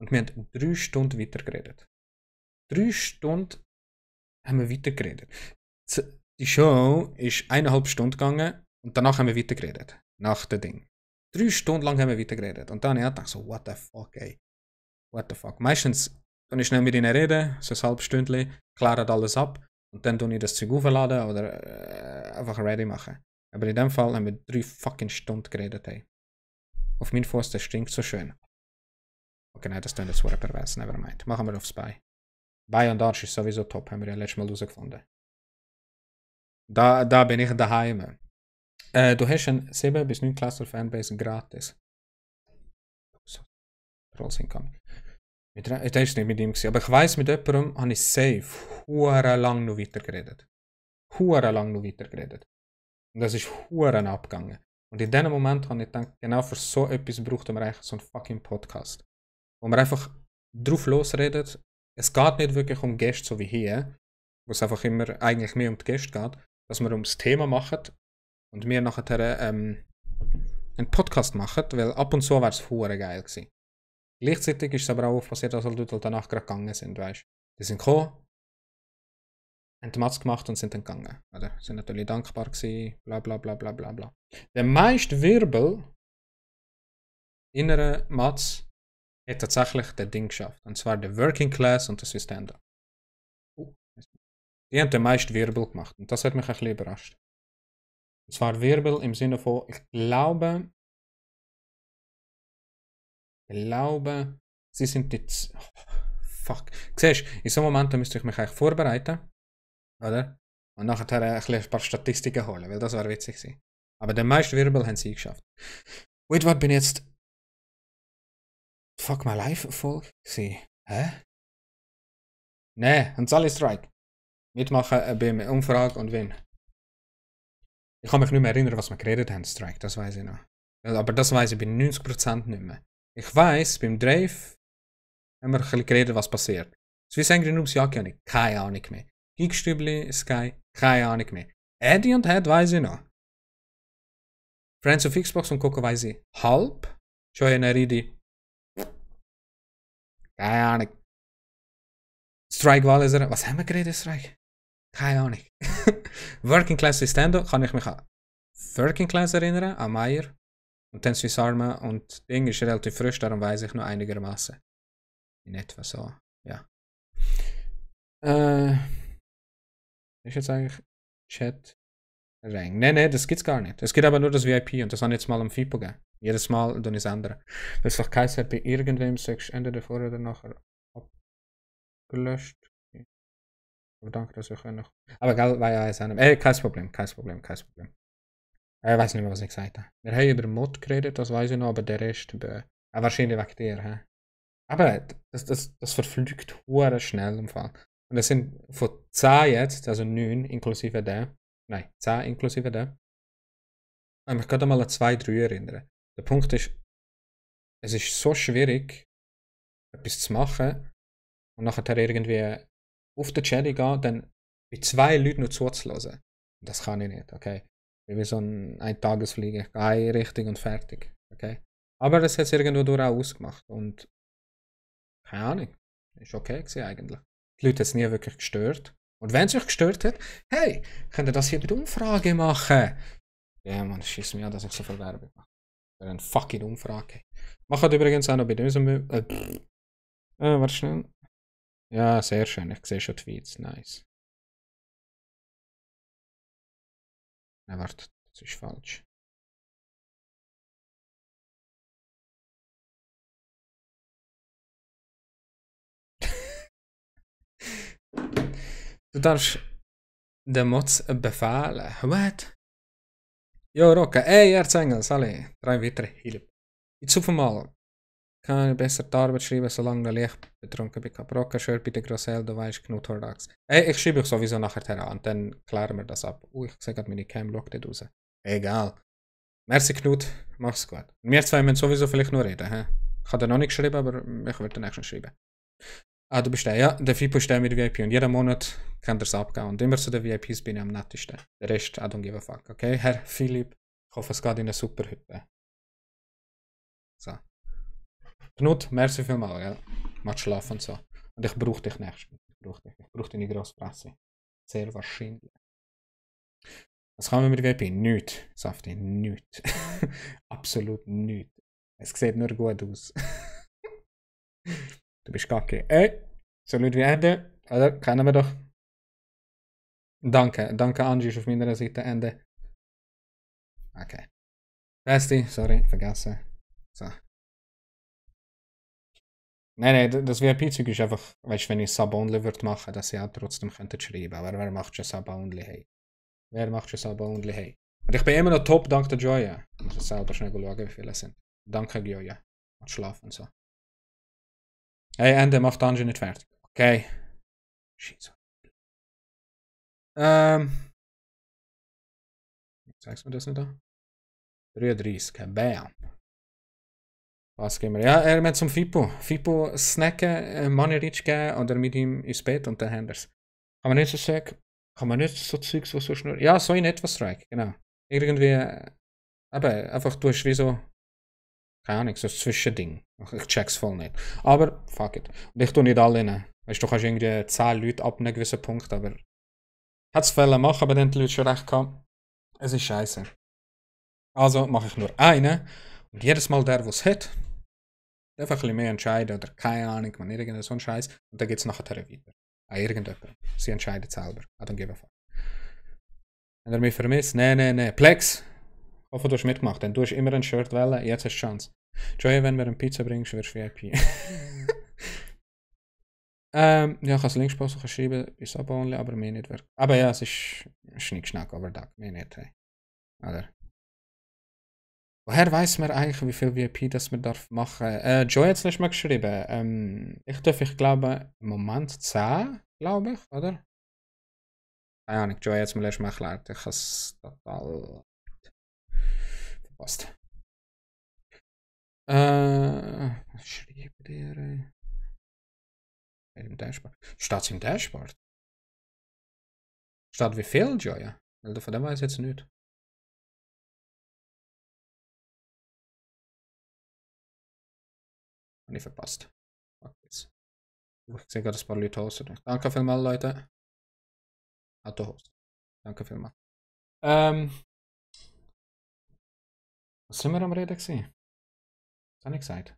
und wir haben 3 Stunden weitergeredet. 3 Stunden haben wir weitergeredet. Die Show ist 1,5 Stunden gegangen und danach haben wir weitergeredet. Nach dem Ding. 3 Stunden lang haben wir weitergeredet. Und dann habe ich gedacht, so, what the fuck, ey. What the fuck. Meistens kann ich schnell mit ihnen reden, so ein halbes Stündchen, kläre alles ab und dann tue ich das Zeug aufladen oder einfach ready machen. Aber in dem Fall haben wir 3 fucking Stunden geredet, ey. Auf meinen Fuß, das stinkt so schön. Okay, nein, das tun jetzt wohl pervers, nevermind. Machen wir aufs Bei. Bei und Arsch ist sowieso top, haben wir ja letztes Mal herausgefunden. Da bin ich daheim. Du hast ein 7 bis 9 Cluster Fanbase gratis. So, Trolls incoming. Das war nicht mit ihm, aber ich weiss, mit jemandem habe ich safe lang noch weitergeredet. Lang noch weitergeredet. Und das ist abgegangen. Und in diesem Moment habe ich gedacht, genau für so etwas braucht man eigentlich so einen fucking Podcast. Wo man einfach drauf losredet. Es geht nicht wirklich um Gäste, so wie hier, wo es einfach immer eigentlich mehr um die Gäste geht, dass wir ums Thema machen und wir nachher einen Podcast machen, weil ab und zu wäre es geil gewesen. Gleichzeitig ist es aber auch passiert, dass Leute danach gerade gegangen sind, weißt. Die sind gekommen, haben die Matz gemacht und sind dann gegangen. Oder? Sind natürlich dankbar gewesen, bla bla bla bla bla bla. Der meiste Wirbel in einer Matz hat tatsächlich das Ding geschafft. Und zwar der Working Class und der Stand-up. Die haben den meisten Wirbel gemacht. Und das hat mich ein bisschen überrascht. Und zwar Wirbel im Sinne von, ich glaube, sie sind jetzt. Fuck. Siehst du, in so Momenten müsste ich mich eigentlich vorbereiten. Oder? Und nachher ein paar Statistiken holen, weil das wäre witzig gewesen. Aber den meisten Wirbel haben sie geschafft. Wait, was bin ich jetzt? Fuck my life Folge? Hä? Nee, ein Sally Strike. Mitmachen bei Umfrage und win. Ich kann mich nicht mehr erinnern, was wir geredet haben, Strike, das weiß ich noch. Aber das weiß ich bei 90% nicht mehr. Ich weiß, beim Drave haben wir ein bisschen geredet, was passiert. Swiss Angry Noobs Jacke habe ich keine Ahnung mehr. Geekstübli, Sky, keine Ahnung mehr. Eddie und Head weiß ich noch. Friends of Xbox und Coco weiß ich halb. Joy Neridi. Keine Ahnung. Strike Walliser, was haben wir geredet, Strike? Keine Ahnung. Working Class Stand-up kann ich mich an Working Class erinnern, an Meyer. Und dann Swiss Arma und Ding ist relativ frisch, darum weiß ich noch einigermaßen. In etwa so, ja. Ist jetzt eigentlich Chat Rang? Nee, das gibt's gar nicht. Es gibt aber nur das VIP und das habe ich jetzt mal am FIPO gegeben. Jedes Mal tue ich es ändern. Weil es doch geheißen hat, bei irgendwem sagst du entweder vorher oder nachher abgelöscht. Aber danke, dass ich noch. Aber geil, war ja kein Problem. Ich weiß nicht mehr, was ich gesagt habe. Wir haben über Mod geredet, das weiß ich noch, aber der Rest wahrscheinlich wegen dir. He? Aber das verfliegt hure schnell im Fall. Und es sind von 10 jetzt, also 9 inklusive der. Nein, 10 inklusive der. Ich mich gerade mal an 2, 3 erinnern. Der Punkt ist, es ist so schwierig, etwas zu machen und nachher irgendwie auf den Chat gehen, dann bei 2 Leuten noch zuzulassen. Das kann ich nicht, okay? Wie so ein Tagesflieger. Ich gehe eine Richtung und fertig, okay? Aber das hat es irgendwo durch auch ausgemacht und keine Ahnung, ist okay gewesen eigentlich. Die Leute hat es nie wirklich gestört. Und wenn es euch gestört hat, hey, könnt ihr das hier mit Umfrage machen? Ja, man, schießt mich an, dass ich so viel Werbung mache. Für eine fucking Umfrage. Macht übrigens auch noch bei unserem. Warte schnell. Ja, sehr schön. Ich sehe schon Tweets. Nice. Nein, warte, das ist falsch. Du darfst den Mods befehlen. What? Jo, Rocca. Ey, Erzengel, Sally. 3 weitere Hilfe. Jetzt auf einmal kann ich besser die Arbeit schreiben, solange ich leicht betrunken bin. Rocca, schwör bitte Grossel, du weißt genug Hordax. Ey, ich schreibe euch sowieso nachher an, dann klären wir das ab. Ich sehe gerade meine Cam lockt nicht raus. Egal. Merci Knut, mach's gut. Wir zwei müssen sowieso vielleicht nur reden. He? Ich habe den noch nicht geschrieben, aber ich werde den nächsten schreiben. Ah, du bist der. Ja, der Fipo ist der mit VIP und jeden Monat kann er es abgehen. Und immer zu den VIPs bin ich am nettesten. Der Rest, I don't give a fuck, okay? Herr Philipp, ich hoffe, es geht in eine super Hütte. So. Knut, merci vielmals, ja. Mach schlafen und so. Und ich brauche dich nächstes Mal. Ich brauche deine grosse Presse. Sehr wahrscheinlich. Was kann man mit VIP? Nichts. Safti, nichts. Absolut nichts. Es sieht nur gut aus. Du bist kacke. Ey, so Leute wie Ende. Oder? Kennen wir doch. Danke. Danke, Angie, ist auf meiner Seite Ende. Okay. Besti, sorry, vergessen. So. Nein, das VIP-Zeug ist einfach, weißt du, wenn ich Sub-Only würde machen, dass sie auch trotzdem könnten schreiben. Aber wer macht schon Sub-Only, hey? Wer macht schon Sub-Only, hey? Und ich bin immer noch top, dank der Joya. Ich muss selber schnell schauen, wie viele es sind. Danke, Joya. Und schlafen und so. Hey, Ende macht Angie nicht fertig. Okay. Shit. Zeigst du mir das nicht an? 33, bam. Was gehen wir? Ja, er mit zum Fipo. Fipo snacken, Money Rich geben oder mit ihm ins Bett und dann haben wir es. Kann man nicht so sagen, kann man nicht so Zeugs, was so schnell. Ja, so in etwas Strike, genau. Irgendwie, aber einfach du hast wie so, keine Ahnung, so ein Zwischending. Ich check's voll nicht. Aber, fuck it. Und ich tue nicht alle rein. Weißt du, kannst irgendwie 10 Leute ab einem gewissen Punkt, aber. Hat's Fälle machen, aber dann die Leute schon recht gehabt. Es ist scheiße. Also mache ich nur einen. Und jedes Mal der, der es hat, einfach ein bisschen mehr entscheiden oder keine Ahnung, man irgendeinen so einen Scheiß. Und dann geht es nachher weiter. An irgendjemand. Sie entscheidet selber. I don't give a fuck. Wenn er mich vermisst, nee. Plex! Ich hoffe, du hast mitgemacht, denn du hast immer ein Shirt wählen, jetzt hast du Chance. Joey, wenn wir eine Pizza bringst, wirst du VIP. Ja, ich kann es Linkspost schreiben, ist aber only, aber mir nicht wirklich. Aber ja, es ist Schnickschnack, aber da, mir nicht, hey. Oder? Woher weiß man eigentlich, wie viel VIP das man darf machen? Joy hat es letztes Mal geschrieben. Ich glaube, im Moment 10, glaube ich, oder? Keine Ahnung, Joy hat es mir letztes Mal erklärt. Ich habe es total verpasst. Schreibe dir. Im Dashboard. Steht es im Dashboard? Steht wie viel, Joy? Weil von dem weiß ich jetzt nicht. Habe ich verpasst. Ich sehe gerade ein paar Leute hosten. Danke vielmals, Leute. Auto-Host. Danke vielmals. Was sind wir am Reden gewesen? Was habe ich gesagt?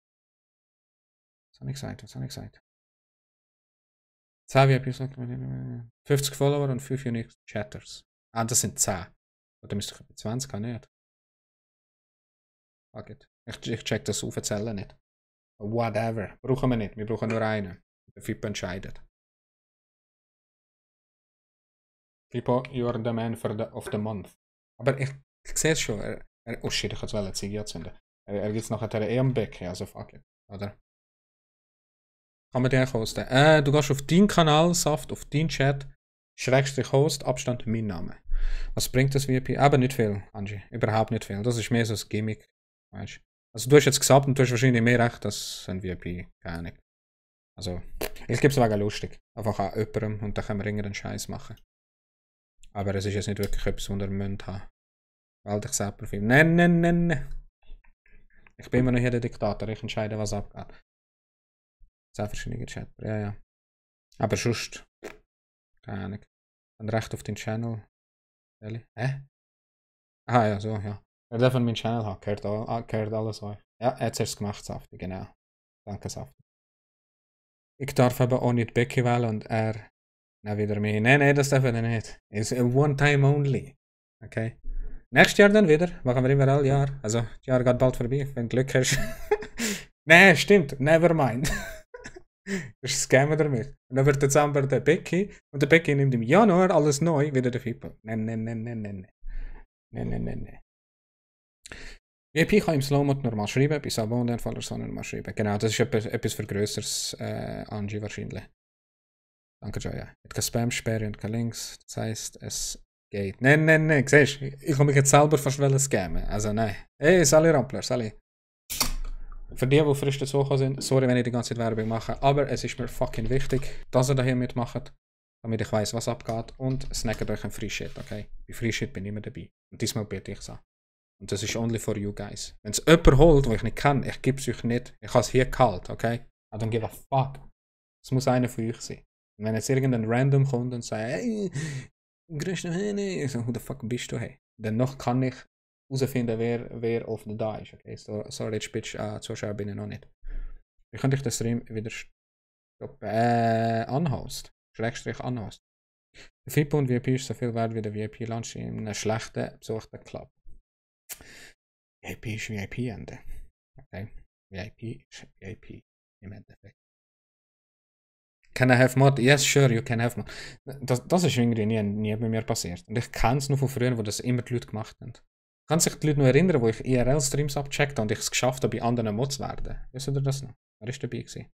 10 VIP, 50 Follower und 5 Unique Chatters. Ah, das sind 10. Oder müsste ich 20, kann nicht. Fuck it. Ich check das aufzählen nicht. Whatever. Brauchen wir nicht. Wir brauchen nur einen. Der Fippo entscheidet. Fippo, you are the man of the month. Aber ich sehe es schon. Oh shit, ich kann es Ziege anzünden. Er geht nachher am Becken, also fuck it. Oder? Kann man den hosten? Du gehst auf deinen Kanal, Saft, auf deinen Chat, Schrägstrich Host, Abstand, mein Name. Was bringt das VIP? Aber nicht viel, Angie. Überhaupt nicht viel. Das ist mehr so ein Gimmick. Weißt? Also du hast jetzt gesagt und du hast wahrscheinlich mehr recht als ein VIP. Keine Ahnung. Also, ich gebe es wegen lustig. Einfach an jemandem und dann können wir irgendeinen Scheiß machen. Aber es ist jetzt nicht wirklich etwas, was wir Mund haben. Weil ich selber viel. Nein. Ich bin immer noch hier der Diktator. Ich entscheide, was abgeht. 10 verschiedene Chat. Ja. Aber sonst. Keine Ahnung. Ein Recht auf den Channel. Hä? Ah ja, so, ja. Wer darf meinen Channel haben? Gehört alles euch. Ja, jetzt hast du es gemacht, Safti, genau. Danke, Safti. Ich darf aber auch nicht Becky wählen und er. Na, wieder mehr. Nein, das darf er nicht. It's a one time only. Okay. Nächstes Jahr dann wieder. Machen wir immer alle Jahr. Also, das Jahr geht bald vorbei, wenn du Glück hast. Nein, stimmt. Never mind. Das scammen damit. Und dann wird Dezember der Becky und der Becky nimmt im Januar alles neu, wieder der Fippo. Nein. VIP kann im Slowmod normal schreiben, bei Sabo und dann Fall so normal schreiben. Genau, das ist etwas für grösseres Angie wahrscheinlich. Danke, Joya. Mit kein Spam-Sperre und kein Links. Das heisst, es geht. Nein. Siehst du, ich kann mich jetzt selber fast scammen. Also nein. Hey, Sally Rampler, Sally. Für die frisch dazugekommen sind, sorry, wenn ich die ganze Zeit Werbung mache, aber es ist mir fucking wichtig, dass ihr da hier mitmacht, damit ich weiss, was abgeht und snackt euch ein Free Shit, okay? Bei Free Shit bin ich immer dabei. Und diesmal bitte ich es an. Und das ist only for you guys. Wenn es jemand holt, den ich nicht kann, ich gebe es euch nicht. Ich habe es hier kalt, okay? I don't give a fuck. Es muss einer von euch sein. Und wenn jetzt irgendein Random kommt und sagt, hey, grüß dich, hey, so, who the fuck bist du, hey? Dann noch kann ich herausfinden, wer auf der da ist, okay? So, sorry, jetzt Bitch, Zuschauer bin ich noch nicht. Wie könnte ich den Stream wieder stoppen? Unhost. Schrägstrich Unhost. Der Fippo und VIP ist so viel wert wie der VIP-Lunch in einem schlechten besuchten Club. VIP ist VIP-Ende. Okay? VIP ist VIP im Endeffekt. Can I have mod? Yes, sure, you can have mod. Das ist irgendwie nie bei mir passiert. Und ich kenne es nur von früher, wo das immer die Leute gemacht haben. Kann sich die Leute noch erinnern, wo ich IRL-Streams abgecheckt habe und ich es geschafft habe, bei anderen Mods zu werden? Wisst ihr das noch? Wer ist dabei gewesen?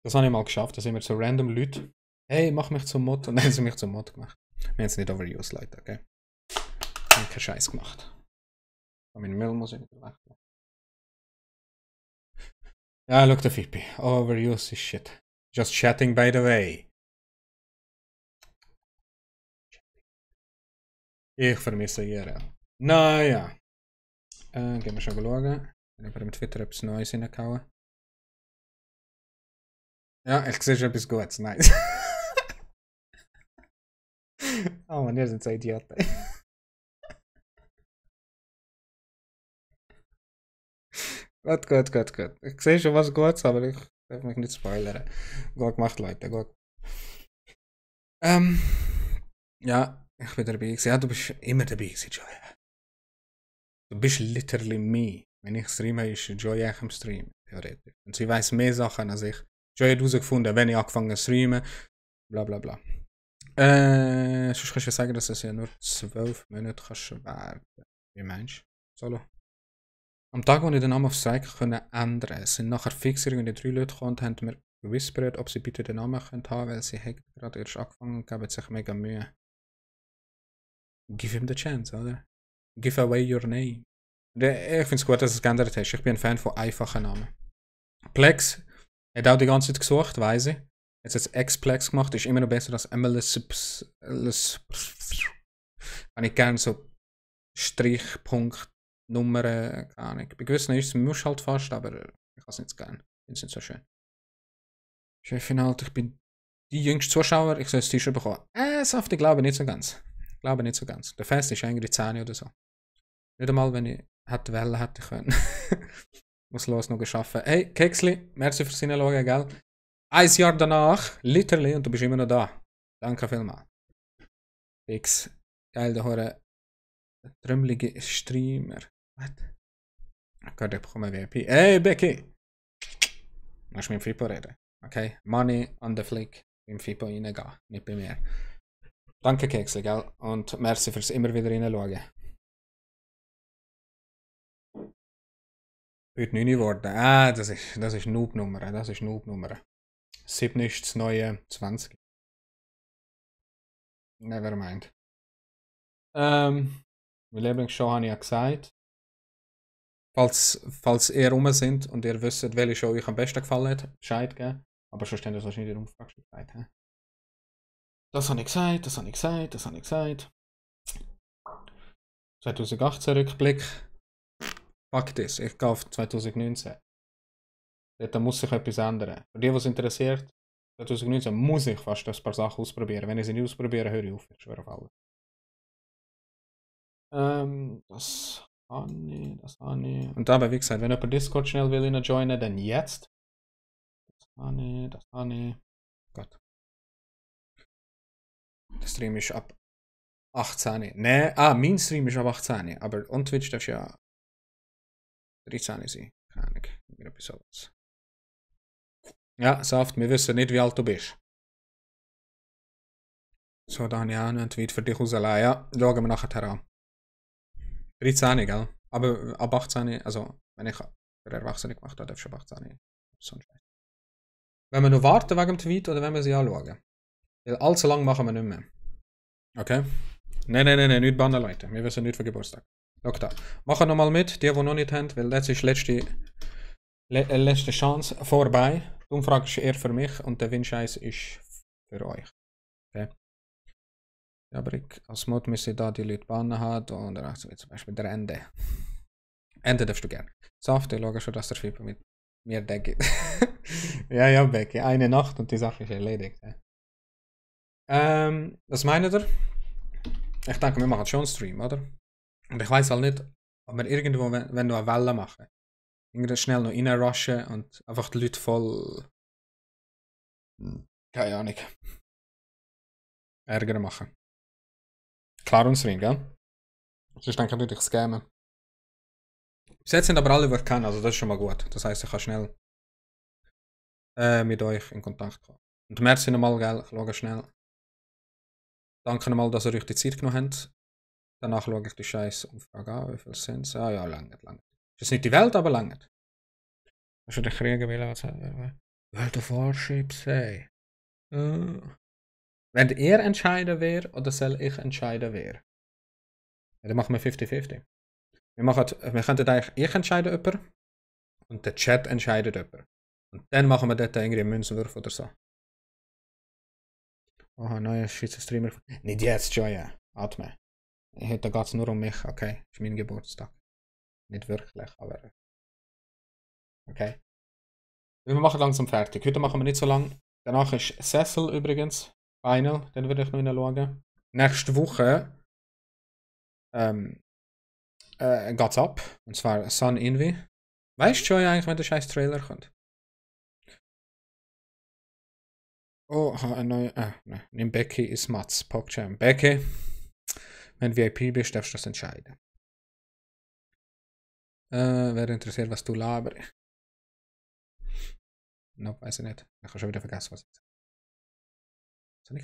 Das habe ich mal geschafft, da sind wir so random Leute. Hey, mach mich zum Mod. Und dann haben sie mich zum Mod gemacht. Wir haben es nicht overused, Leute, okay? Ich habe keinen Scheiß gemacht. Mein Müll muss ich wieder weglassen. Ja, look, der Fippi. Overuse is shit. Just chatting by the way. Ich vermisse IRL. Naja. Gehen wir schon schauen. Ich habe mit Twitter etwas Neues reingehauen. Ja, ich sehe schon etwas Gutes. Nice. Oh man, ihr seid so Idioten. Gut. Ich sehe schon was Gutes, aber ich darf mich nicht spoilern. Gut gemacht, Leute, gut. Ja, ich bin dabei gewesen. Ja, du bist immer dabei gewesen, Joy. Du bist literally me. Wenn ich streame, ist Joy auch im Stream, theoretisch. Und sie weiß mehr Sachen als ich. Joy hat herausgefunden, wenn ich angefangen zu streamen. Blablabla. Sonst kannst du sagen, dass es ja nur 12 Monate kannst werden. Wie meinst du? Solo? Am Tag, wo ich den Namen auf Strike ändern konnte, sind nachher fix irgendwie 3 Leute gekommen und haben mir gewispert, ob sie bitte den Namen haben können, weil sie gerade erst angefangen und geben sich mega Mühe. Give him the chance, oder? Give away your name. Ich finde es gut, dass es geändert hast. Ich bin ein Fan von einfachen Namen. Plex hat auch die ganze Zeit gesucht, weiss ich. Jetzt hat es X-Plex gemacht, ist immer noch besser als MLS. Kann ich gerne so Strichpunkt, Nummern, keine Ahnung. Bei gewissen ist es, muss halt fast, aber ich kann es nicht gerne. Ich finde es nicht so schön. Chefin halt, ich bin die jüngste Zuschauer, ich soll das T-Shirt bekommen. Saft, ich glaube nicht so ganz. Der Fest ist eigentlich 10 oder so. Nicht einmal, wenn ich hätte wollen, hätte ich können. Muss los noch geschaffen. Hey, Keksli, merci fürs Hineinschauen, gell? 1 Jahr danach, literally, und du bist immer noch da. Danke vielmals. Fix. Geil, der Hore. Trümmelige Streamer. Was? Gott, ich bekomme VIP. Hey, Becky! Musst mit dem Fippo reden. Okay? Money on the flick. Im Fippo reingehen. Nicht bei mir. Danke, Keksli, gell? Und merci fürs immer wieder reinschauen. Heute 9 geworden. Das ist Noob-Nummer. 7 ist das neue 20. Nevermind. Meine Lieblingsshow habe ich ja gesagt. Falls ihr rum sind und ihr wisst, welche Show euch am besten gefallen hat, Bescheid geben. Aber schon stehen das wahrscheinlich in der Umfrage gesagt. He? Das habe ich gesagt. 2018 Rückblick. Fuck this, ich gehe auf 2019. Da muss sich etwas ändern. Für die, was interessiert, 2019 muss ich fast ein paar Sachen ausprobieren. Wenn ich sie nicht ausprobiere, höre ich auf. Ich schwöre auf alles. Das habe ich. Und dabei, wie gesagt, wenn jemand Discord schnell will joinen, dann jetzt. Das habe ich. Gott. Der Stream ist ab 18. Nein, mein Stream ist ab 18. Aber on Twitch darf ja 13 sein. Keine Ahnung. etwas sowas. Ja, Saft, wir wissen nicht, wie alt du bist. So, da habe ich auch einen Tweet für dich rausgelassen. Ja, schauen wir nachher an. 13, gell? Aber ab 18, also, wenn ich für Erwachsene gemacht habe, darfst du ab 18. So ein Scheiß. Wenn wir noch warten wegen dem Tweet oder wenn wir sie anschauen? Weil allzu lang machen wir nicht mehr. Okay? Nein, nicht bannen, Leute. Wir wissen nicht für Geburtstag. Schau da. Machen nochmal mit, die noch nicht haben, weil das ist letzte Chance vorbei. Die Umfrage ist eher für mich und der Windscheiß ist für euch. Okay? Ja, aber als Mod müsste ich da die Leute bannen haben und dann zum Beispiel der Ende. Ende darfst du gerne. Saft, ich schaue schon, dass der Fieber mit mir deckt. ja, Becky. Eine Nacht und die Sache ist erledigt. Was meint ihr? Ich denke, wir machen schon einen Stream, oder? Und ich weiß halt nicht, ob wir irgendwo, wenn wir eine Welle machen, irgendwie schnell noch reinrushen und einfach die Leute voll. Keine Ahnung. Ärger machen. Klar und Stream, gell? Sonst denke ich natürlich scammen. Bis jetzt sind aber alle, die ich kenne, also das ist schon mal gut. Das heisst, ich kann schnell mit euch in Kontakt kommen. Und merci nochmal, gell? Ich schaue schnell. Danke nochmal, dass ihr euch die Zeit genommen habt. Danach schaue ich die scheiß Umfrage an, wie viel sind es? Ah ja, lange. Das ist nicht die Welt, aber lange. Hast du den Kriegen will, was World of Warships, hey. Wenn ihr entscheiden wer oder soll ich entscheiden wer? Ja, dann machen wir 50-50. Wir könnten eigentlich ich entscheiden jemand und der Chat entscheidet jemand. Und dann machen wir dort irgendwie einen Münzenwurf oder so. Oh, neuer Schweizer Streamer. Nicht jetzt, Joya. Atme. Heute geht es nur um mich, okay? Das ist mein Geburtstag. Nicht wirklich, aber. Okay. Wir machen langsam fertig. Heute machen wir nicht so lang. Danach ist Cecil übrigens. Final. Dann würde ich noch schauen. Nächste Woche geht's ab. Und zwar Sun Envy. Weißt du schon eigentlich, wenn der scheiß Trailer kommt? Oh, ein neuer. Nimm Becky ist Mats. PogChamp. Becky, wenn du VIP bist, darfst du das entscheiden. Wer interessiert, was du laberst? Nope, weiß ich nicht. Ich habe schon wieder vergessen, was ich gesagt habe. Was habe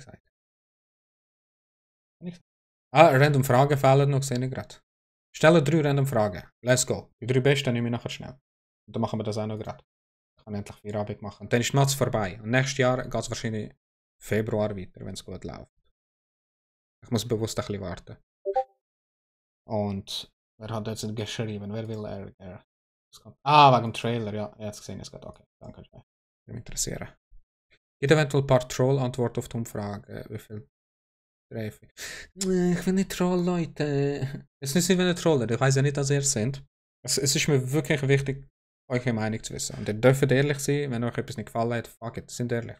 ich gesagt? Random Fragen fehlen noch, sehe ich gerade. Stelle 3 random Fragen. Let's go. Die 3 besten nehme ich nachher schnell. Und dann machen wir das auch noch gerade. Ich kann endlich 4 Abend machen. Und dann ist die Mats vorbei. Und nächstes Jahr geht es wahrscheinlich Februar weiter, wenn es gut läuft. Ich muss bewusst ein bisschen warten. Und wer hat jetzt geschrieben? Wer will er? Wegen dem Trailer. Ja, jetzt gesehen es geht. Okay, danke. Würde mich interessieren. Gibt eventuell ein paar Troll-Antworten auf die Umfrage. Wie viel? 3. Ich will nicht Troll, Leute. Es ist nicht, wenn ihr Troller. Ich weiß ja nicht, dass ihr es seid. Es ist mir wirklich wichtig, eure Meinung zu wissen. Und ihr dürft ehrlich sein, wenn euch etwas nicht gefallen hat. Fuck it, sind ehrlich.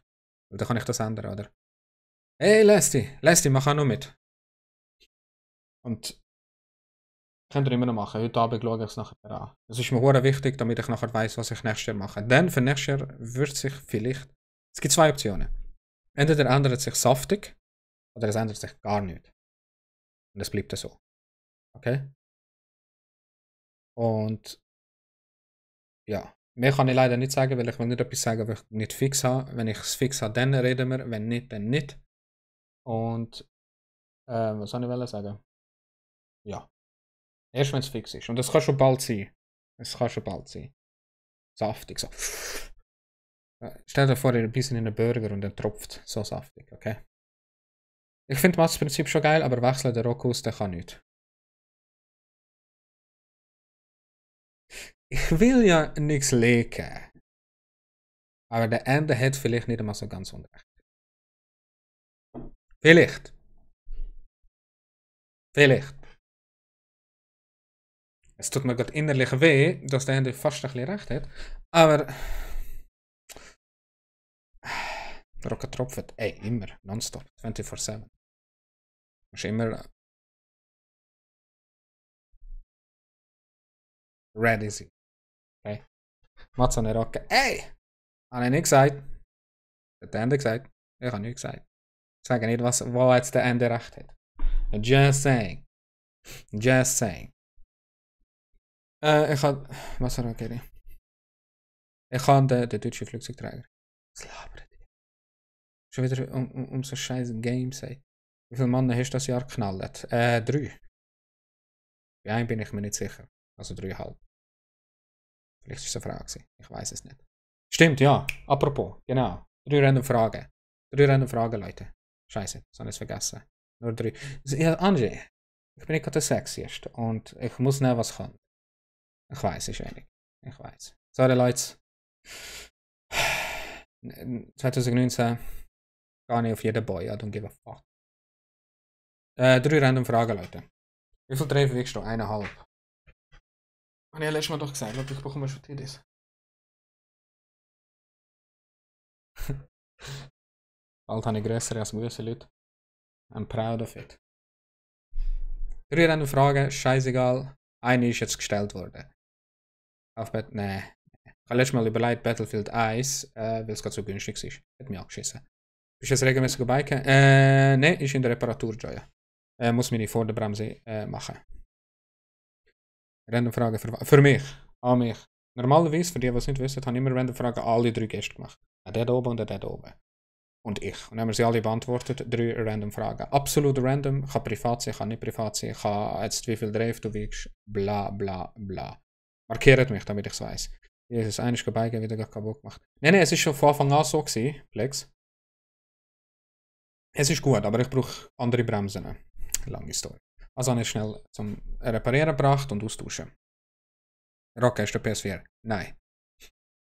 Weil dann kann ich das ändern, oder? Hey, Leslie, mach auch noch mit. Und könnt ihr immer noch machen. Heute Abend schaue ich es nachher an. Das ist mir sehr wichtig, damit ich nachher weiß, was ich nächstes Jahr mache. Denn für nächstes Jahr wird sich vielleicht. Es gibt 2 Optionen. Entweder ändert sich saftig oder es ändert sich gar nicht. Und es bleibt so. Okay? Und ja, mehr kann ich leider nicht sagen, weil ich will nicht etwas sagen, was ich nicht fix habe. Wenn ich es fix habe, dann reden wir. Wenn nicht, dann nicht. Und was soll ich sagen? Ja. Erst wenn es fix ist. Und das kann schon bald sein. Saftig so. Stell dir vor, ihr ein bisschen in einen Burger und dann tropft so saftig, okay? Ich finde das Prinzip schon geil, aber wechseln der Rokus, der kann nicht. Ich will ja nichts legen. Aber der Ende hat vielleicht nicht einmal so ganz unrecht. Vielleicht. Es tut mir gerade innerlich weh, dass der Ende fast ein bisschen recht hat. Aber. Rocket tropft. Ey, immer. Nonstop. 24/7. Muss immer. Ready sein. Okay. Mats an der Rocket. Ey! Habe ich nicht gesagt. Hat der Ende gesagt. Ich habe nicht gesagt. Ich sage nicht, wo jetzt der Ende recht hat. Just saying. Ich habe. Was war okay? Ich kann den deutschen Flugzeugträger. Was labert ihr? Schon wieder um so scheiß Games, ey. Wie viele Mann hast du das Jahr geknallt? 3. Bei einem bin ich mir nicht sicher. Also 3,5. Vielleicht ist es eine Frage. Ich weiß es nicht. Stimmt, ja. Apropos, genau. 3 random Fragen. 3 random Fragen, Leute. Scheiße, das habe ich vergessen. Nur 3. Ja, Angie, ich bin nicht gerade der Sexieste. Und ich muss nicht was können. Ich weiß, ist wenig. Ich weiß. Sorry, Leute. 2019 gar nicht auf jeden Boy. I don't give a fuck. 3 random Fragen, Leute. Wie viel Treffen wiegst du? 1,5. Habe ich letztes Mal doch gesagt, ich bekomme schon Tidis. Bald habe ich grössere als gewisse Leute. I'm proud of it. 3 random Fragen, scheißegal. Eine ist jetzt gestellt worden. Auf nee. Ich habe letztes Mal überlegt, Battlefield 1, weil es gerade so günstig ist. Hat mich angeschissen. Bist du jetzt regelmäßig biken? Nein, ist in der Reparatur, Joya. Muss meine Vorderbremse machen. Random Fragen für mich. An mich. Normalerweise, für die, die es nicht wissen, habe ich immer Random Fragen an alle 3 Gäste gemacht. An der da oben und an der da oben. Und ich. Und dann haben wir sie alle beantwortet. 3 Random Fragen. Absolut random. Kann privat sein, kann nicht privat sein. Kann jetzt wie viel Drive du wiegst. Bla bla bla. Markiert mich, damit ich es weiss. Jesus, einer ist vorbei, wieder kaputt gemacht. Nein, es ist schon von Anfang an so gewesen, Flex. Es ist gut, aber ich brauche andere Bremsen. Lange Story. Also habe ich schnell zum Reparieren gebracht und austauschen. Rocker, ist der PS4? Nein.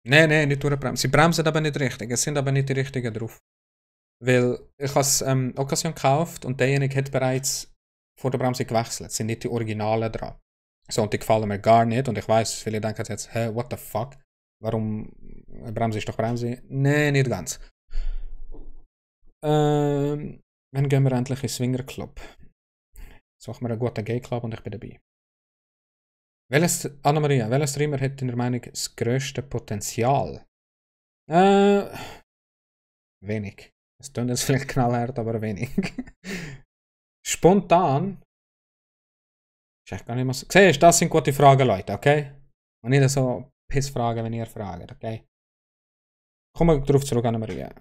Nein, nicht durchbremsen. Sie bremsen aber nicht richtig. Es sind aber nicht die richtigen drauf. Weil ich habe es Occasion gekauft und derjenige hat bereits vor der Bremse gewechselt. Es sind nicht die Originalen dran. So, und die gefallen mir gar nicht. Und ich weiß, viele denken jetzt, hä, what the fuck? Warum? Bremse ist doch Bremse? Nein, nicht ganz. Wann gehen wir endlich in den Swinger Club? Jetzt machen wir einen guten Gay Club und ich bin dabei. Anna-Maria, welcher Streamer hat in der Meinung das grösste Potenzial? Wenig. Das klingt jetzt vielleicht knallhart, aber wenig. Spontan. Ist echt gar nicht mehr so. Siehst, das sind gute Fragen, Leute, okay? Und nicht so Pissfragen, wenn ihr fragt, okay? Kommen wir darauf zurück, Anna-Maria.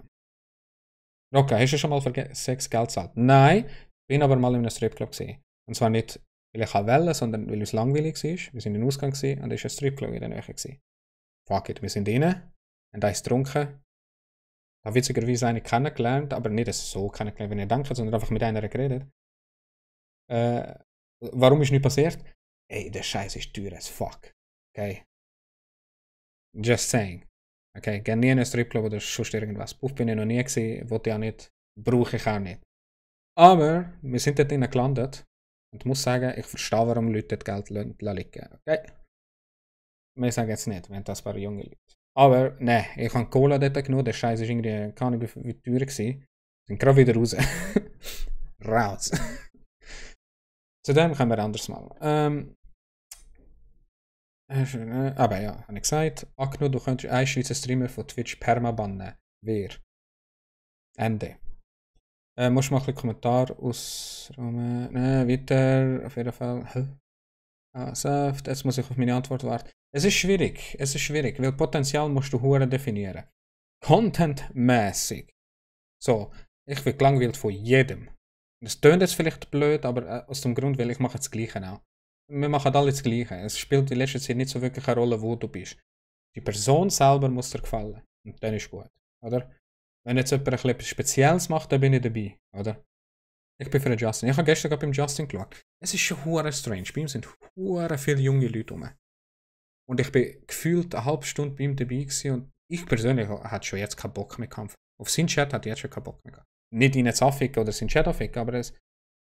Okay, hast du schon mal für Sex Geld gezahlt? Nein, bin aber mal in einem Stripclub gesehen. Und zwar nicht, weil ich wollte, sondern weil es langweilig war. Wir sind in den Ausgang gewesen, und es war ein Stripclub in der Nähe gewesen. Fuck it, wir sind rein, haben eins getrunken. Ich habe witzigerweise eine kennengelernt, aber nicht so kennengelernt, wenn ihr denkt, sondern einfach mit einer geredet. Warum ist nicht passiert? Ey, der Scheiß ist teuer as fuck. Okay? Just saying. Okay, gerne nie in einen Stripclub oder sonst irgendwas. Puff bin ich noch nie gesehen, wollte ich auch nicht, brauche ich auch nicht. Aber wir sind dort drinnen gelandet und ich muss sagen, ich verstehe, warum Leute dort Geld liegen. Okay? Wir sagen jetzt nicht, wenn das ein paar junge Leute. Aber, ne, ich habe Cola dort genommen, der Scheiß ist irgendwie, keine Ahnung wie teuer gewesen. Sind gerade wieder raus. Raus. Zudem können wir anders machen. Aber ja, habe ich gesagt. Akno, du könntest einen Schweizer Streamer von Twitch permabannen. Wer? Ende. Musst du mal ein bisschen Kommentar ausräumen. Weiter, auf jeden Fall. Saft. Jetzt muss ich auf meine Antwort warten. Es ist schwierig, weil Potenzial musst du hure definieren. Content-mäßig. So, ich bin gelangweilt von jedem. Das tönt jetzt vielleicht blöd, aber aus dem Grund, weil ich mache das Gleiche auch. Wir machen alle das Gleiche. Es spielt in letzter Zeit nicht so wirklich eine Rolle, wo du bist. Die Person selber muss dir gefallen. Und dann ist gut, oder? Wenn jetzt jemand etwas Spezielles macht, dann bin ich dabei, oder? Ich bin für den Justin. Ich habe gestern gerade beim Justin geschaut. Es ist schon hure strange. Bei ihm sind hure viele junge Leute rum. Und ich bin gefühlt eine halbe Stunde bei ihm dabei gewesen und ich persönlich hatte schon jetzt keinen Bock mehr gehabt. Auf seinen Chat hatte ich jetzt schon keinen Bock mehr gehabt. Nicht ihn jetzt anficken oder seinen Chat anficken, aber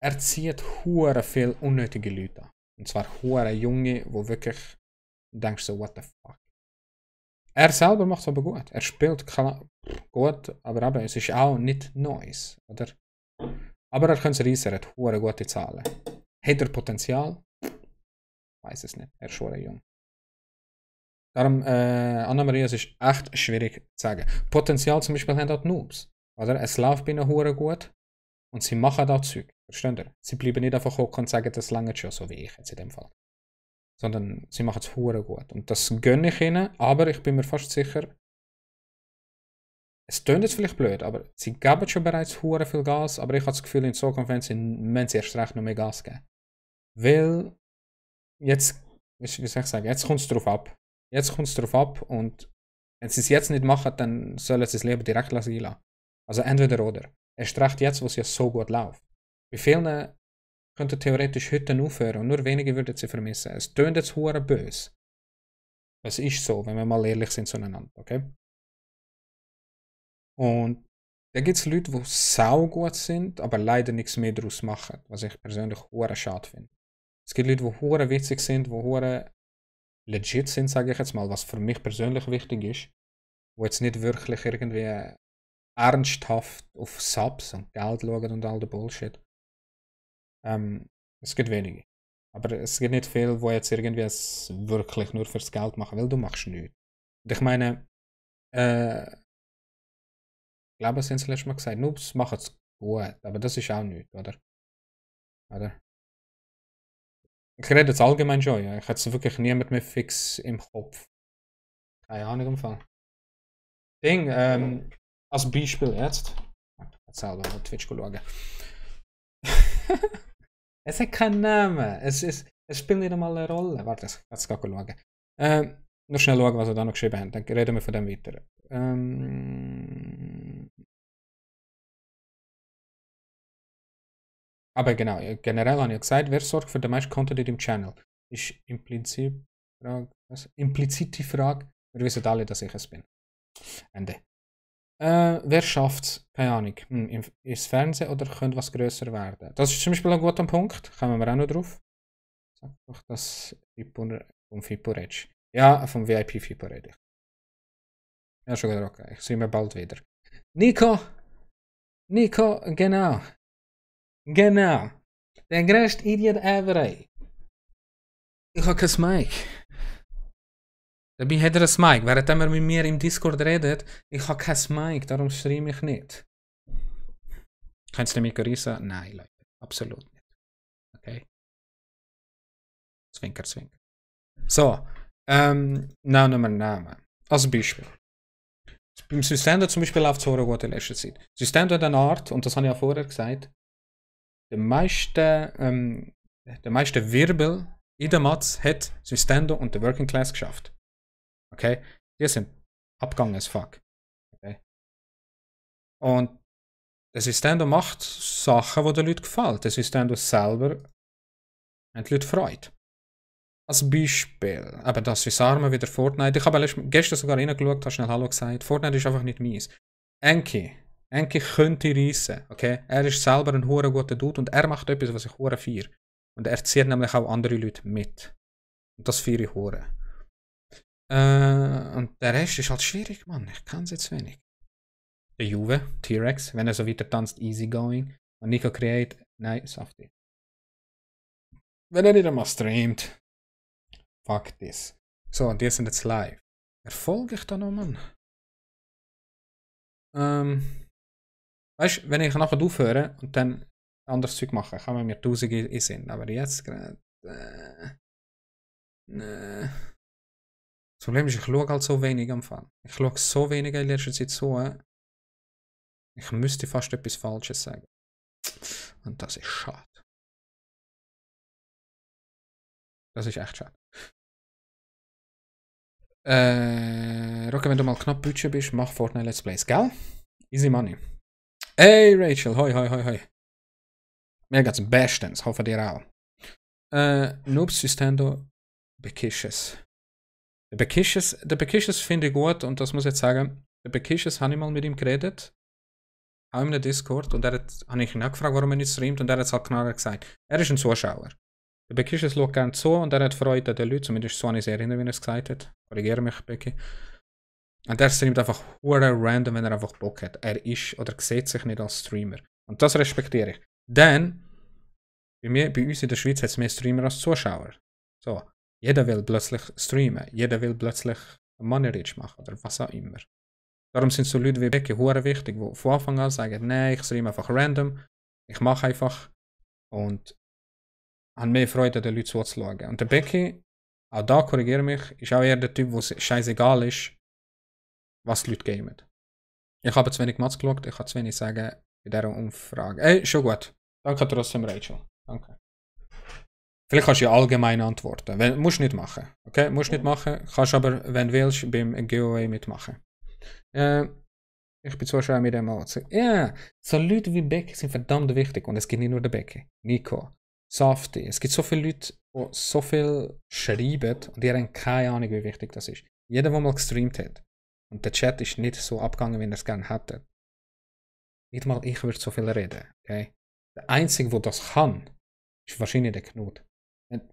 er zieht hure viele unnötige Leute an. Und zwar hure junge, wo wirklich du denkst so, what the fuck. Er selber macht es aber gut. Er spielt gut, aber eben, es ist auch nicht Neues, oder? Aber er kann es reissen, er hat hure gute Zahlen. Hat er Potenzial? Weiß es nicht, er ist schon jung. Darum, Anna-Maria, es ist echt schwierig zu sagen. Potenzial zum Beispiel haben auch die Noobs. Oder? Es läuft bei ihnen hure gut und sie machen da Zeug. Versteht ihr? Sie bleiben nicht einfach hocken und sagen, das lange schon, so wie ich jetzt in dem Fall. sondern sie machen es hure gut. Und das gönne ich ihnen, aber ich bin mir fast sicher, es tönt jetzt vielleicht blöd, aber sie geben schon bereits hure viel Gas, aber ich habe das Gefühl, in Zukunft wenn sie erst recht noch mehr Gas geben. Weil jetzt, wie soll ich sagen, jetzt kommt es drauf ab. Jetzt kommt es drauf ab und wenn sie es jetzt nicht machen, dann sollen sie es lieber direkt lassen. Also entweder oder. Erst recht jetzt, wo es ja so gut läuft. Bei vielen könnten theoretisch heute aufhören und nur wenige würden sie vermissen. Es tönt jetzt hure böse. Es ist so, wenn wir mal ehrlich sind zueinander, okay? Und da gibt es Leute, die sau gut sind, aber leider nichts mehr daraus machen, was ich persönlich hure schade finde. Es gibt Leute, die hure witzig sind, die hure legit sind, sage ich jetzt mal, was für mich persönlich wichtig ist, die jetzt nicht wirklich irgendwie ernsthaft auf Subs und Geld schauen und all der Bullshit. Es gibt wenige. Aber es gibt nicht viele, die jetzt irgendwie es wirklich nur fürs Geld machen, weil du machst nichts. Und ich meine, ich glaube, sie haben es letztes Mal gesagt, Noobs machen es gut, aber das ist auch nichts, oder? Ich rede jetzt allgemein schon, ja. Ich hätte es wirklich niemand mehr fix im Kopf. Keine Ahnung im Fall. Ding, als Beispiel jetzt. Jetzt selber auf Twitch schauen. Es hat keinen Namen. Es spielt nicht einmal eine Rolle. Warte, ich kann es gerade schauen. Noch schnell schauen, was wir da noch geschrieben haben. Dann reden wir von dem weiter. Aber genau, generell habe ich gesagt, wer sorgt für den meisten Content in dem Channel? Ist implizit implizite Frage. Wir wissen alle, dass ich es bin. Ende. Wer schafft's? Keine Ahnung. Ins Fernsehen oder könnte was grösser werden? Das ist zum Beispiel ein guter Punkt. Kommen wir auch noch drauf. Sag doch das vom Fippo redest. Ja, vom VIP Fippo rede ich. Ja, schon wieder okay. Ich sehe mir bald wieder. Nico, genau. Genau. Der größte Idiot ever, ey. Ich habe kein Mic. Dabei hat er ein Mic. Während er mit mir im Discord redet, ich habe kein Mic, darum streame ich nicht. Kannst du den Mic reissen? Nein, Leute. Absolut nicht. Okay? Zwinker, zwinker. So. Nennen wir Namen. Als Beispiel. Beim Systendo zum Beispiel läuft es so gut in letzter Zeit. Systendo hat eine Art, und das habe ich ja vorher gesagt, der meiste Wirbel in der Matz hat Systendo und der Working Class geschafft. Okay? Die sind abgegangen as fuck. Okay? Und der Systendo macht Sachen, die den Leuten gefallen. Der Systendo selber hat die Leute Freude. Als Beispiel, aber das ist arme wieder Fortnite. Ich habe gestern sogar reingeschaut, habe schnell Hallo gesagt. Fortnite ist einfach nicht meins. Enki könnte reissen, okay? Er ist selber ein hure guter Dude und er macht etwas, was ich hure feiere. Und er zieht nämlich auch andere Leute mit. Und das feiere ich hure. Und der Rest ist halt schwierig, Mann. Ich kann es jetzt wenig. Der Juve, T-Rex, wenn er so weiter tanzt, easygoing. Und Nico Create, nein, saftig. Wenn er nicht einmal streamt. Fuck this. So, und die sind jetzt live. Erfolge ich da noch, Mann? Weißt du, wenn ich nachher aufhöre und dann anderes Zeug mache, kann man mir 1000 in Sinn. Aber jetzt gerade. Das Problem ist, ich schaue halt so wenig am Anfang. Ich schaue so wenig in letzter Zeit so. Ich müsste fast etwas Falsches sagen. Und das ist schade. Das ist echt schade. Rocky, wenn du mal knapp Budget bist, mach Fortnite Let's Plays, gell? Easy money. Hey Rachel, hoi. Mir geht's bestens, hoffe dir auch. Noobs Systendo Bekisches. Der Bekisches finde ich gut und das muss ich jetzt sagen. Der Bekisches habe ich mal mit ihm geredet. Auch in einem Discord und habe ich ihn auch gefragt, warum er nicht streamt und er hat es halt genau gesagt. Er ist ein Zuschauer. Der Bekisches schaut gerne zu und er hat Freude an den Leuten, zumindest so habe ich es erinnert, wenn er es gesagt hat. Korrigiere mich, Becky. Und er streamt einfach hure random, wenn er einfach Bock hat. Er ist oder sieht sich nicht als Streamer. Und das respektiere ich. Denn bei uns in der Schweiz hat es mehr Streamer als Zuschauer. So, jeder will plötzlich streamen. Jeder will plötzlich Money Rich machen oder was auch immer. Darum sind so Leute wie Becky hure wichtig, die von Anfang an sagen, nein, ich streame einfach random. Ich mache einfach. Und habe mehr Freude, den Leuten zuzuschauen. Und der Becky auch da korrigiere mich, ist auch eher der Typ, wo es scheißegal ist, was die Leute gamen. Ich habe zu wenig Mats geschaut, ich kann zu wenig sagen bei dieser Umfrage. Schon gut. Danke trotzdem, Rachel. Danke. Vielleicht kannst du ja allgemein antworten. Musst nicht machen. Okay? Musst nicht machen. Kannst aber, wenn du willst, beim Giveaway mitmachen. Ich bin zwar schon mit dem Mal. Ja, so Leute wie Becky sind verdammt wichtig. Und es gibt nicht nur der Becky. Nico, Safety. Es gibt so viele Leute, die so viel schreiben und die haben keine Ahnung, wie wichtig das ist. Jeder, der mal gestreamt hat. Und der Chat ist nicht so abgegangen, wie er es gerne hätte. Nicht mal ich würde so viel reden. Okay? Der Einzige, der das kann, ist wahrscheinlich der Knut.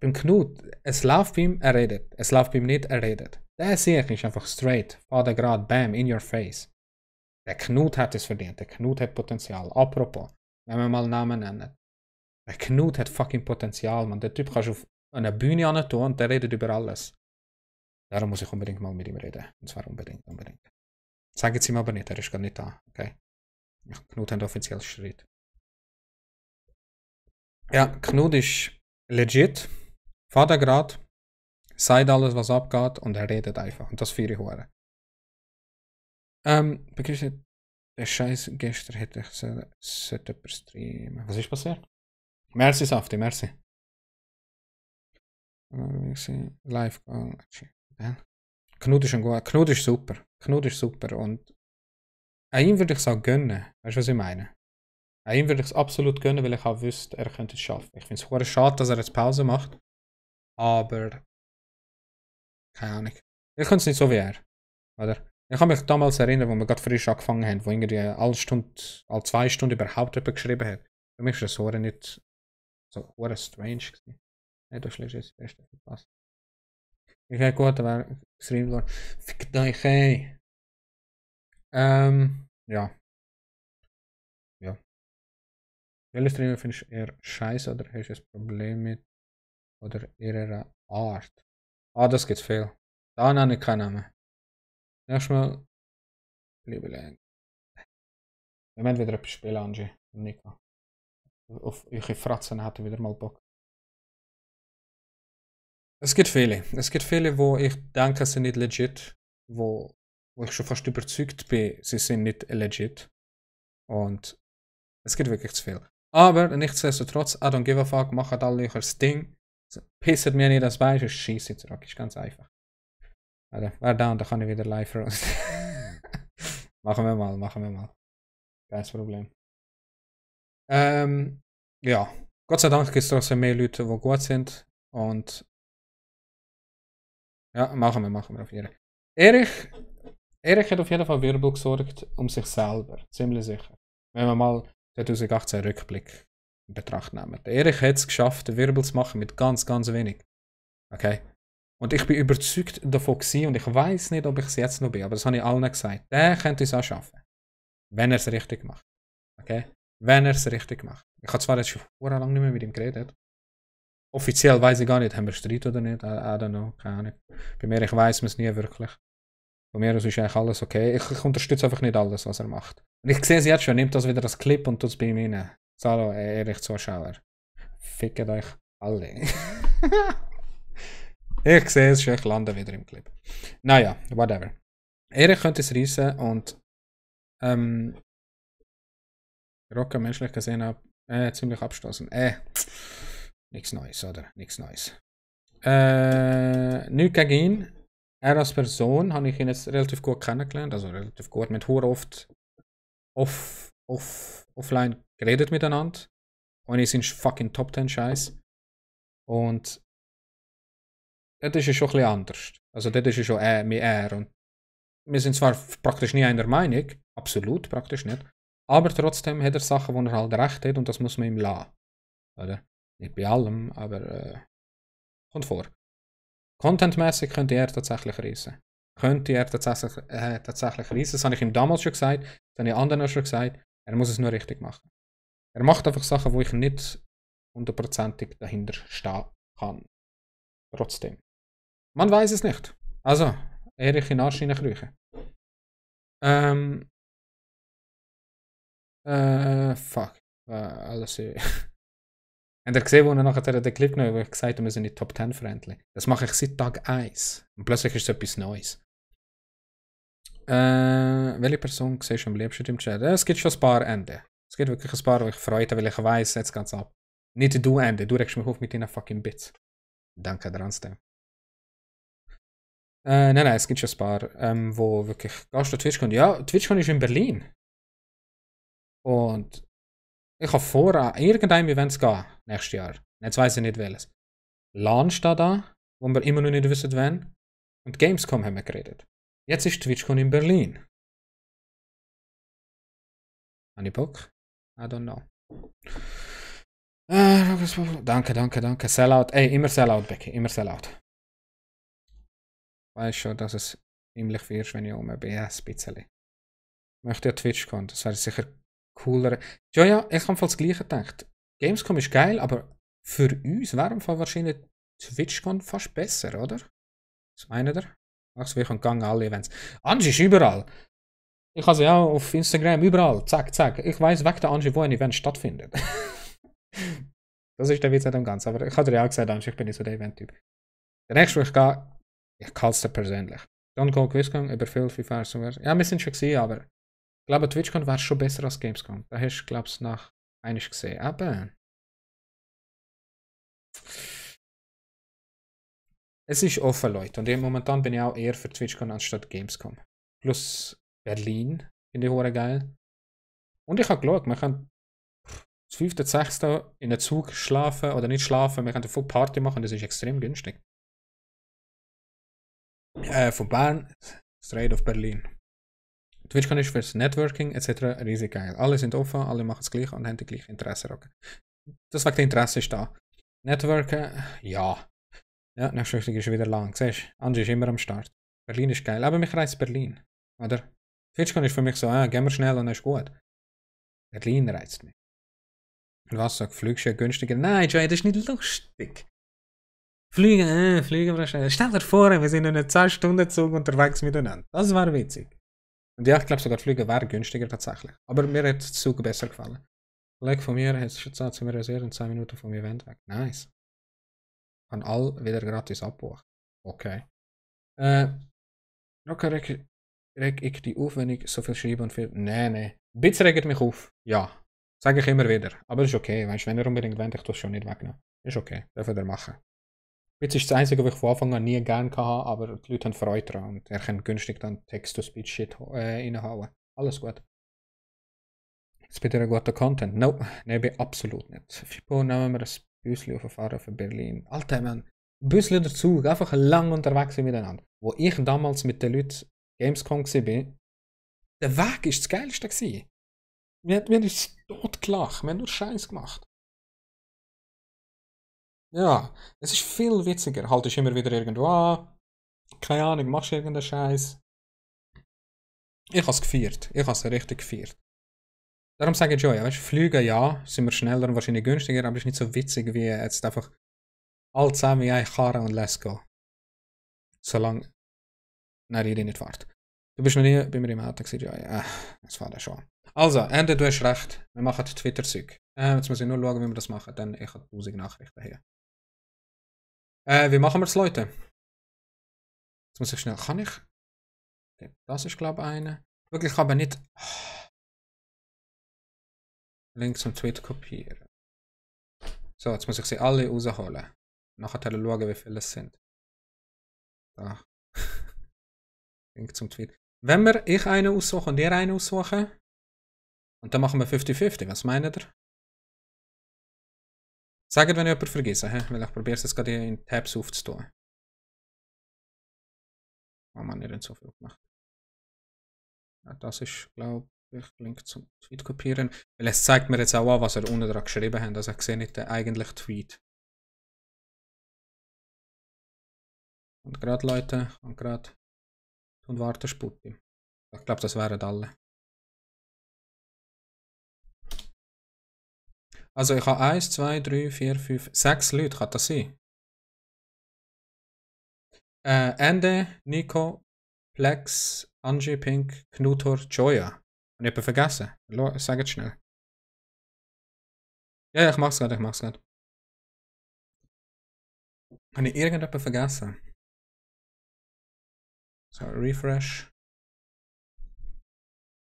Beim Knut, es läuft bei ihm, er redet. Es läuft bei ihm nicht, er redet. Der sehe ich ist einfach straight. Vater grad, bam, in your face. Der Knut hat es verdient. Der Knut hat Potenzial. Apropos, wenn wir mal Namen nennen. Der Knut hat fucking Potenzial, man. Der Typ kannst du auf einer Bühne an tun und der redet über alles. Darum muss ich unbedingt mal mit ihm reden. Und zwar unbedingt. Sag jetzt ihm aber nicht, er ist gar nicht da. Okay? Knut hat offiziell Schritt. Ja, Knut ist legit. Vatergrad. Sagt alles, was abgeht und er redet einfach. Und das feiere ich hure. Begriff der Scheiß gestern hätte ich sollte streamen. Was ist passiert? Merci Safti, merci. Live. Knut ist ein guter. Knut ist super. Knut ist super und ihm würde ich es auch gönnen. Weißt du, was ich meine? Ihm würde ich es absolut gönnen, weil ich auch wüsste, er könnte es schaffen. Ich finde es hure schade, dass er jetzt Pause macht. Aber keine Ahnung. Ich könnte es nicht so wie er. Oder? Ich kann mich damals erinnern, wo wir gerade frisch angefangen haben, wo irgendwie alle 2 Stunden überhaupt jemand geschrieben hat. Für mich ist das hure nicht so hure strange gewesen. Hey, du schlägst jetzt das Beste verpasst. Ich hätte gut, aber gestreamt worden. Fick dich, hey. Ja. Ja. Welche Streamer findest du eher scheiße oder hast du ein Problem mit? Oder ihrer Art? Das gibt viel. Da nenne ich keinen Namen. Erstmal, liebe Lang. Wir müssen wieder etwas spielen, Angie und Nico. Auf eure Fratzen hätte wieder mal Bock. Es gibt viele, wo ich denke, sie sind nicht legit. Wo ich schon fast überzeugt bin, sie sind nicht legit. Und es gibt wirklich zu viel. Aber nichtsdestotrotz, I don't give a fuck, macht alle euer Ding. Pisset mir nicht das Bein, ist scheiße zurück. Ist ganz einfach. Also, wer da, dann kann ich wieder live raus. Machen wir mal. Kein Problem. Ja. Gott sei Dank gibt es trotzdem mehr Leute, die gut sind. Und ja, machen wir auf jeden Fall. Erich hat auf jeden Fall Wirbel gesorgt um sich selber. Ziemlich sicher. Wenn wir mal 2018 Rückblick in Betracht nehmen. Der Erich hat es geschafft, den Wirbel zu machen mit ganz, ganz wenig. Okay? Und ich bin überzeugt davon gewesen, und ich weiß nicht, ob ich es jetzt noch bin, aber das habe ich allen gesagt. Der könnte es auch schaffen. Wenn er es richtig macht. Okay? Wenn er es richtig macht. Ich habe zwar jetzt schon vorher lange nicht mehr mit ihm geredet. Offiziell weiß ich gar nicht, haben wir Streit oder nicht? I don't know, keine Ahnung. Bei mir, ich weiß es nie wirklich. Bei mir ist eigentlich alles okay. Ich unterstütze einfach nicht alles, was er macht. Und ich sehe es jetzt schon, nimmt das wieder das Clip und tut es bei ihm rein. Hallo, Erich Zuschauer. Fickt euch alle. Ich sehe es schon, ich lande wieder im Clip. Naja, whatever. Erich könnte es reissen und Rocker menschlich gesehen habe, ziemlich abstoßen. Nichts Neues, oder? Nichts Neues. Nicht gegen ihn. Er als Person habe ich ihn jetzt relativ gut kennengelernt. Also relativ gut. Mit Hur oft offline geredet miteinander. Und ich sind fucking Top 10 Scheiß. Und das ist schon ein bisschen anders. Also das ist schon mehr er. Und wir sind zwar praktisch nie einer Meinung. Absolut, praktisch nicht. Aber trotzdem hat er Sachen, wo er halt recht hat und das muss man ihm lassen. Oder? Nicht bei allem, aber kommt vor. Contentmäßig könnte er tatsächlich reissen. Könnte er tatsächlich reissen. Das habe ich ihm damals schon gesagt, das habe ich anderen schon gesagt. Er muss es nur richtig machen. Er macht einfach Sachen, wo ich nicht 100%ig dahinter stehen kann. Trotzdem. Man weiß es nicht. Also, Erich in den Arsch reinkriechen. Fuck. Alles Habt ihr gesehen, wo er nachher den Clip genommen hat, wo ich gesagt habe, wir sind nicht Top 10 friendly? Das mache ich seit Tag 1. Und plötzlich ist es etwas Neues. Welche Person siehst du am liebsten im Chat? Es gibt schon ein paar Enden. Es gibt wirklich ein paar, wo ich freue, weil ich weiss, jetzt geht's ab. Nicht du Ende, du regst mich auf mit deinen fucking Bits. Danke, Dranstem. Nein, es gibt schon ein paar, wo wirklich gehst du TwitchCon. Ja, TwitchCon ist in Berlin. Und ich habe vor, an irgendeinem Event zu gehen, nächstes Jahr. Jetzt weiss ich nicht welches. Launch da, wo wir immer noch nicht wissen, wann. Und Gamescom haben wir geredet. Jetzt ist TwitchCon in Berlin. Habe ich Bock? I don't know. Danke. Sellout. Ey, immer Sellout, Becky. Immer Sellout. Ich weiß schon, dass es ziemlich viel ist, wenn ich bin. Ja, ein bisschen. Ich möchte ja TwitchCon. Das wäre sicher cooler. Ja, ich habe das Gleiche gedacht. Gamescom ist geil, aber für uns wäre wahrscheinlich TwitchCon fast besser, oder? Was meint ihr? Also, wir können alle Events. Angie ist überall. Ich habe sie auch auf Instagram überall. Zack. Ich weiss weg der Angie, wo ein Event stattfindet. Das ist der Witz an dem Ganzen. Aber ich habe dir ja auch gesagt, Angie, ich bin nicht so der Event-Typ. Der nächste, wo ich gehe, ich kann es dir persönlich. Don't Go Quizcon über viel FIFA sogar. Ja, wir sind schon gesehen, aber ich glaube, TwitchCon wäre schon besser als Gamescom. Da hast du, glaube ich, nach einiges gesehen. Aber es ist offen, Leute. Und momentan bin ich auch eher für TwitchCon anstatt Gamescom. Plus Berlin finde ich auch geil. Und ich habe geschaut, man kann das 5. 6. in einem Zug schlafen oder nicht schlafen. Man kann eine Full Party machen, das ist extrem günstig. Von Bern straight auf Berlin. TwitchCon ist fürs Networking etc. riesig geil. Alle sind offen, alle machen das gleiche und haben die gleiche Interesse. Das wegen der Interesse ist da. Networken, ja. Ja, nächste Woche ist wieder lang. Siehst du, Angie ist immer am Start. Berlin ist geil, aber mich reizt Berlin. Oder? TwitchCon ist für mich so, gehen wir schnell und dann ist gut. Berlin reizt mich. Und was sagt, fliegst du ja günstiger? Nein, Joey, das ist nicht lustig. Fliegen wahrscheinlich. Stell dir vor, wir sind in einem 10-Stunden-Zug unterwegs miteinander. Das wäre witzig. Und ja, ich glaube sogar, Fliegen wäre günstiger tatsächlich. Aber mir hat der Zug besser gefallen. Ein Kollege von mir hat es schon gesagt, wir reservieren 2 Minuten vom Event weg. Nice. Kann all wieder gratis abbuchen. Okay. Okay, reg ich die auf, wenn ich so viel schreibe und viel. Nee. Bits regt mich auf. Ja. Sage ich immer wieder. Aber ist okay. Weißt du, wenn ihr unbedingt wollt, ich tue es schon nicht wegnehmen. Ist okay. Dürfen ihr machen. Bits ist das Einzige, was ich von Anfang an nie gerne hatte, aber die Leute haben Freude daran. Und ihr könnt günstig dann Text-to-Speech-Shit reinhauen. Alles gut. Ist wieder ein guter Content? Nope. Nein, absolut nicht. FIPO nehmen wir ein Büsli auf Fahrer für Berlin. Alter, man. Büsli oder Zug. Einfach lang unterwegs miteinander. Wo ich damals mit den Leuten Gamescom war, der Weg war das Geilste. Wir haben uns totgelacht. Wir haben nur Scheiß gemacht. Ja, es ist viel witziger. Haltest immer wieder irgendwo an. Keine Ahnung, machst irgendeinen Scheiß. Ich habe es gefeiert. Ich habe es richtig gefeiert. Darum sage ich schon, ja, weißt, fliegen ja, sind wir schneller und wahrscheinlich günstiger, aber es ist nicht so witzig wie jetzt einfach all zusammen in eine Karre und let's go. Solange die nicht fährt. Du bist noch nie bei mir im Auto gewesen, ja, das fährt ja schon. Also, Ende, du hast recht. Wir machen Twitter-Zeug. Jetzt muss ich nur schauen, wie wir das machen, denn ich habe 1000 Nachrichten hier. Wie machen wir das, Leute? Jetzt muss ich schnell, kann ich? Okay, das ist, glaube ich, eine. Wirklich, aber nicht. Link zum Tweet kopieren. So, jetzt muss ich sie alle rausholen. Nachher schauen, wie viele es sind. Da. Link zum Tweet. Wenn ich einen aussuche und ihr einen aussuchen, und dann machen wir 50-50, was meint ihr? Sagt, wenn ich jemanden vergesse, weil ich probiere es jetzt gerade in Tabs aufzutun. Oh man, nicht so viel gemacht. Ja, das ist, glaube ich, Link zum Tweet kopieren. Weil es zeigt mir jetzt auch an, was er unten dran geschrieben hat. Also ich sehe nicht den eigentlichen Tweet. Und gerade, Leute, und gerade. Und warten, Sputti. Ich glaube, das wären alle. Also ich habe 1, 2, 3, 4, 5, 6 Leute, kann das sein? Ende, Nico, Plex, Angie, Pink, Knutor, Joya. Habe ich jemanden vergessen? Sag jetzt schnell. Ja, ich mach's gerade. Habe ich irgendetwas vergessen? So, Refresh.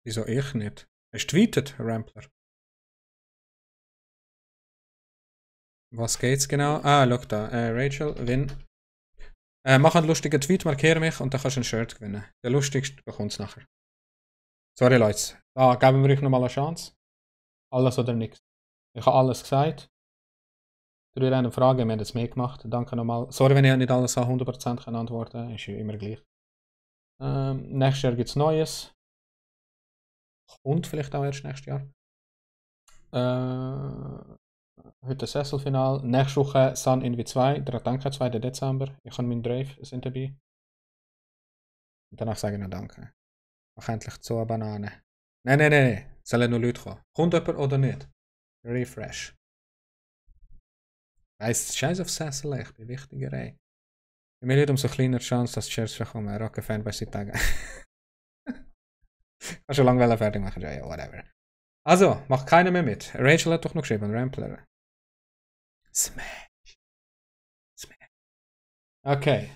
Wieso ich nicht? Hast du tweetet, Rampler? Was geht's genau? Ah, schau da. Rachel, win. Mach einen lustigen Tweet, markiere mich und dann kannst du ein Shirt gewinnen. Der lustigste bekommst du nachher. Sorry, Leute. Da geben wir euch nochmal eine Chance. Alles oder nichts. Ich habe alles gesagt. 3 random Fragen, wir haben jetzt mehr gemacht. Danke nochmal. Sorry, wenn ich nicht alles an 100% antworten kann. Ist ja immer gleich. Nächstes Jahr gibt es Neues. Und vielleicht auch erst nächstes Jahr. Heute Sesselfinal. Nächste Woche Sun Invi 2. Danke, 2. Dezember. Ich habe meinen Drive sind dabei. Und danach sage ich noch Danke. Mach endlich zu eine Banane. Nein. Sollen nur Leute kommen? Kommt jemand oder nicht? Refresh. Weißt scheiß auf Sessel, ich bin wichtiger, ey. Ich mir nicht umso kleiner Chance, dass die Shirts bekommen. Rocket-Fan bei Tagen. Kannst schon lange fertig machen, ja, whatever. Also, macht keiner mehr mit. Rachel hat doch noch geschrieben, Rampler. Smash. Okay.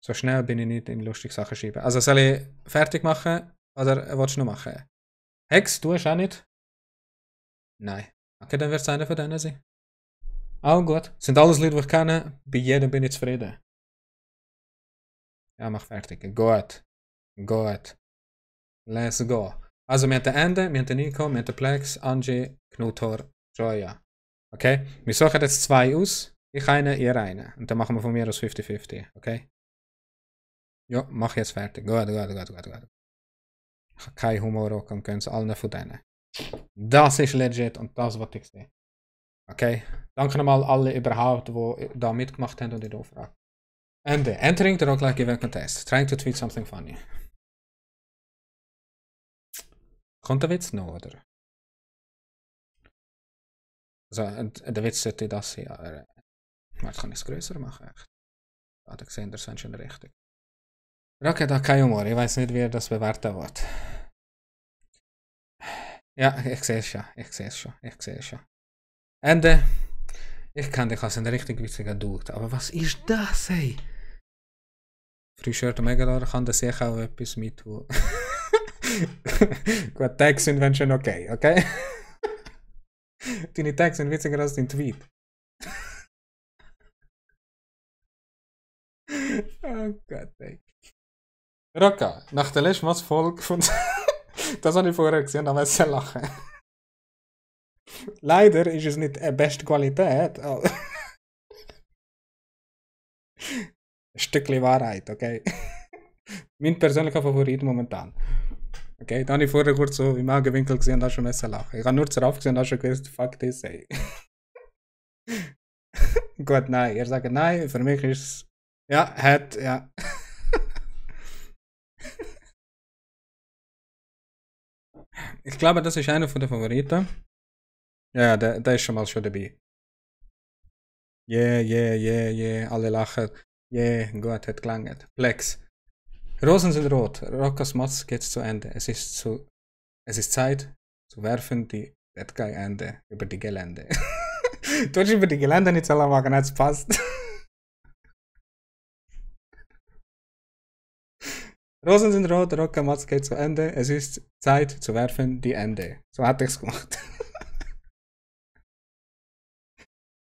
So schnell bin ich nicht in lustige Sachen schreiben. Also soll ich fertig machen oder willst du noch machen? Hex, du hast auch nicht? Nein. Okay, dann wird es einer von denen sein. Auch gut. Sind alles Leute, die ich kenne. Bei jedem bin ich zufrieden. Ja, mach fertig. Gut. Let's go. Also, wir haben den Ende, wir haben den Nico, wir haben den Plex, Angie, Knutor, Joya. Okay? Wir suchen jetzt 2 aus. Ich einen, ihr einen. Und dann machen wir von mir aus 50-50. Okay? Ja, mach jetzt fertig. Gut. Ich habe keinen Humor und gönne es allen von denen. Das ist legit und das, was ich sehe. Okay? Danke nochmal alle überhaupt, die da mitgemacht haben und die Umfrage. Ende. Entering the Rock Like Event Contest. Trying to tweet something funny. Kommt der Witz noch, oder? Also, der Witz sollte das sein. Aber kann ich es größer machen? Ah, da sehen wir es schon richtig. Rocket hat keinen Humor. Ich weiß nicht, wie er das bewerten wird. Ja, ich sehe es schon. Ende. Ich kann dich als ein richtig witziger Dude. Aber was ist das, ey? Frühshirt Megalor kann das sicher auch etwas mit tun. Gut, Tags sind wenn schon okay? Deine Tags sind witziger als dein Tweet. Oh Gott, ey. Rocca, nach der letzten Folge von. Das habe ich vorher gesehen, aber es lachen. Leider ist es nicht beste Qualität. Oh. Ein Stückchen Wahrheit, okay? Mein persönlicher Favorit momentan. Okay, da habe ich vorher kurz so im Augenwinkel gesehen und da schon lachen. Ich habe nur darauf gesehen und da schon gewusst, fuck this, ey. Gut, nein. Ihr sagt nein, für mich ist es. Ja, ja. Ich glaube, das ist einer von den Favoriten. Ja, der ist schon mal dabei. Yeah, alle lachen. Yeah, gut, hat gelangt. Plex. Rosen sind rot. Rockas Matz geht zu Ende. Es ist Zeit zu werfen die Bad Guy Ende über die Gelände. Du hast über die Gelände nicht selber machen, es passt. Rosen sind rot, Rocka Matz geht zu Ende. Es ist Zeit zu werfen die Ende. So hat ich's gemacht.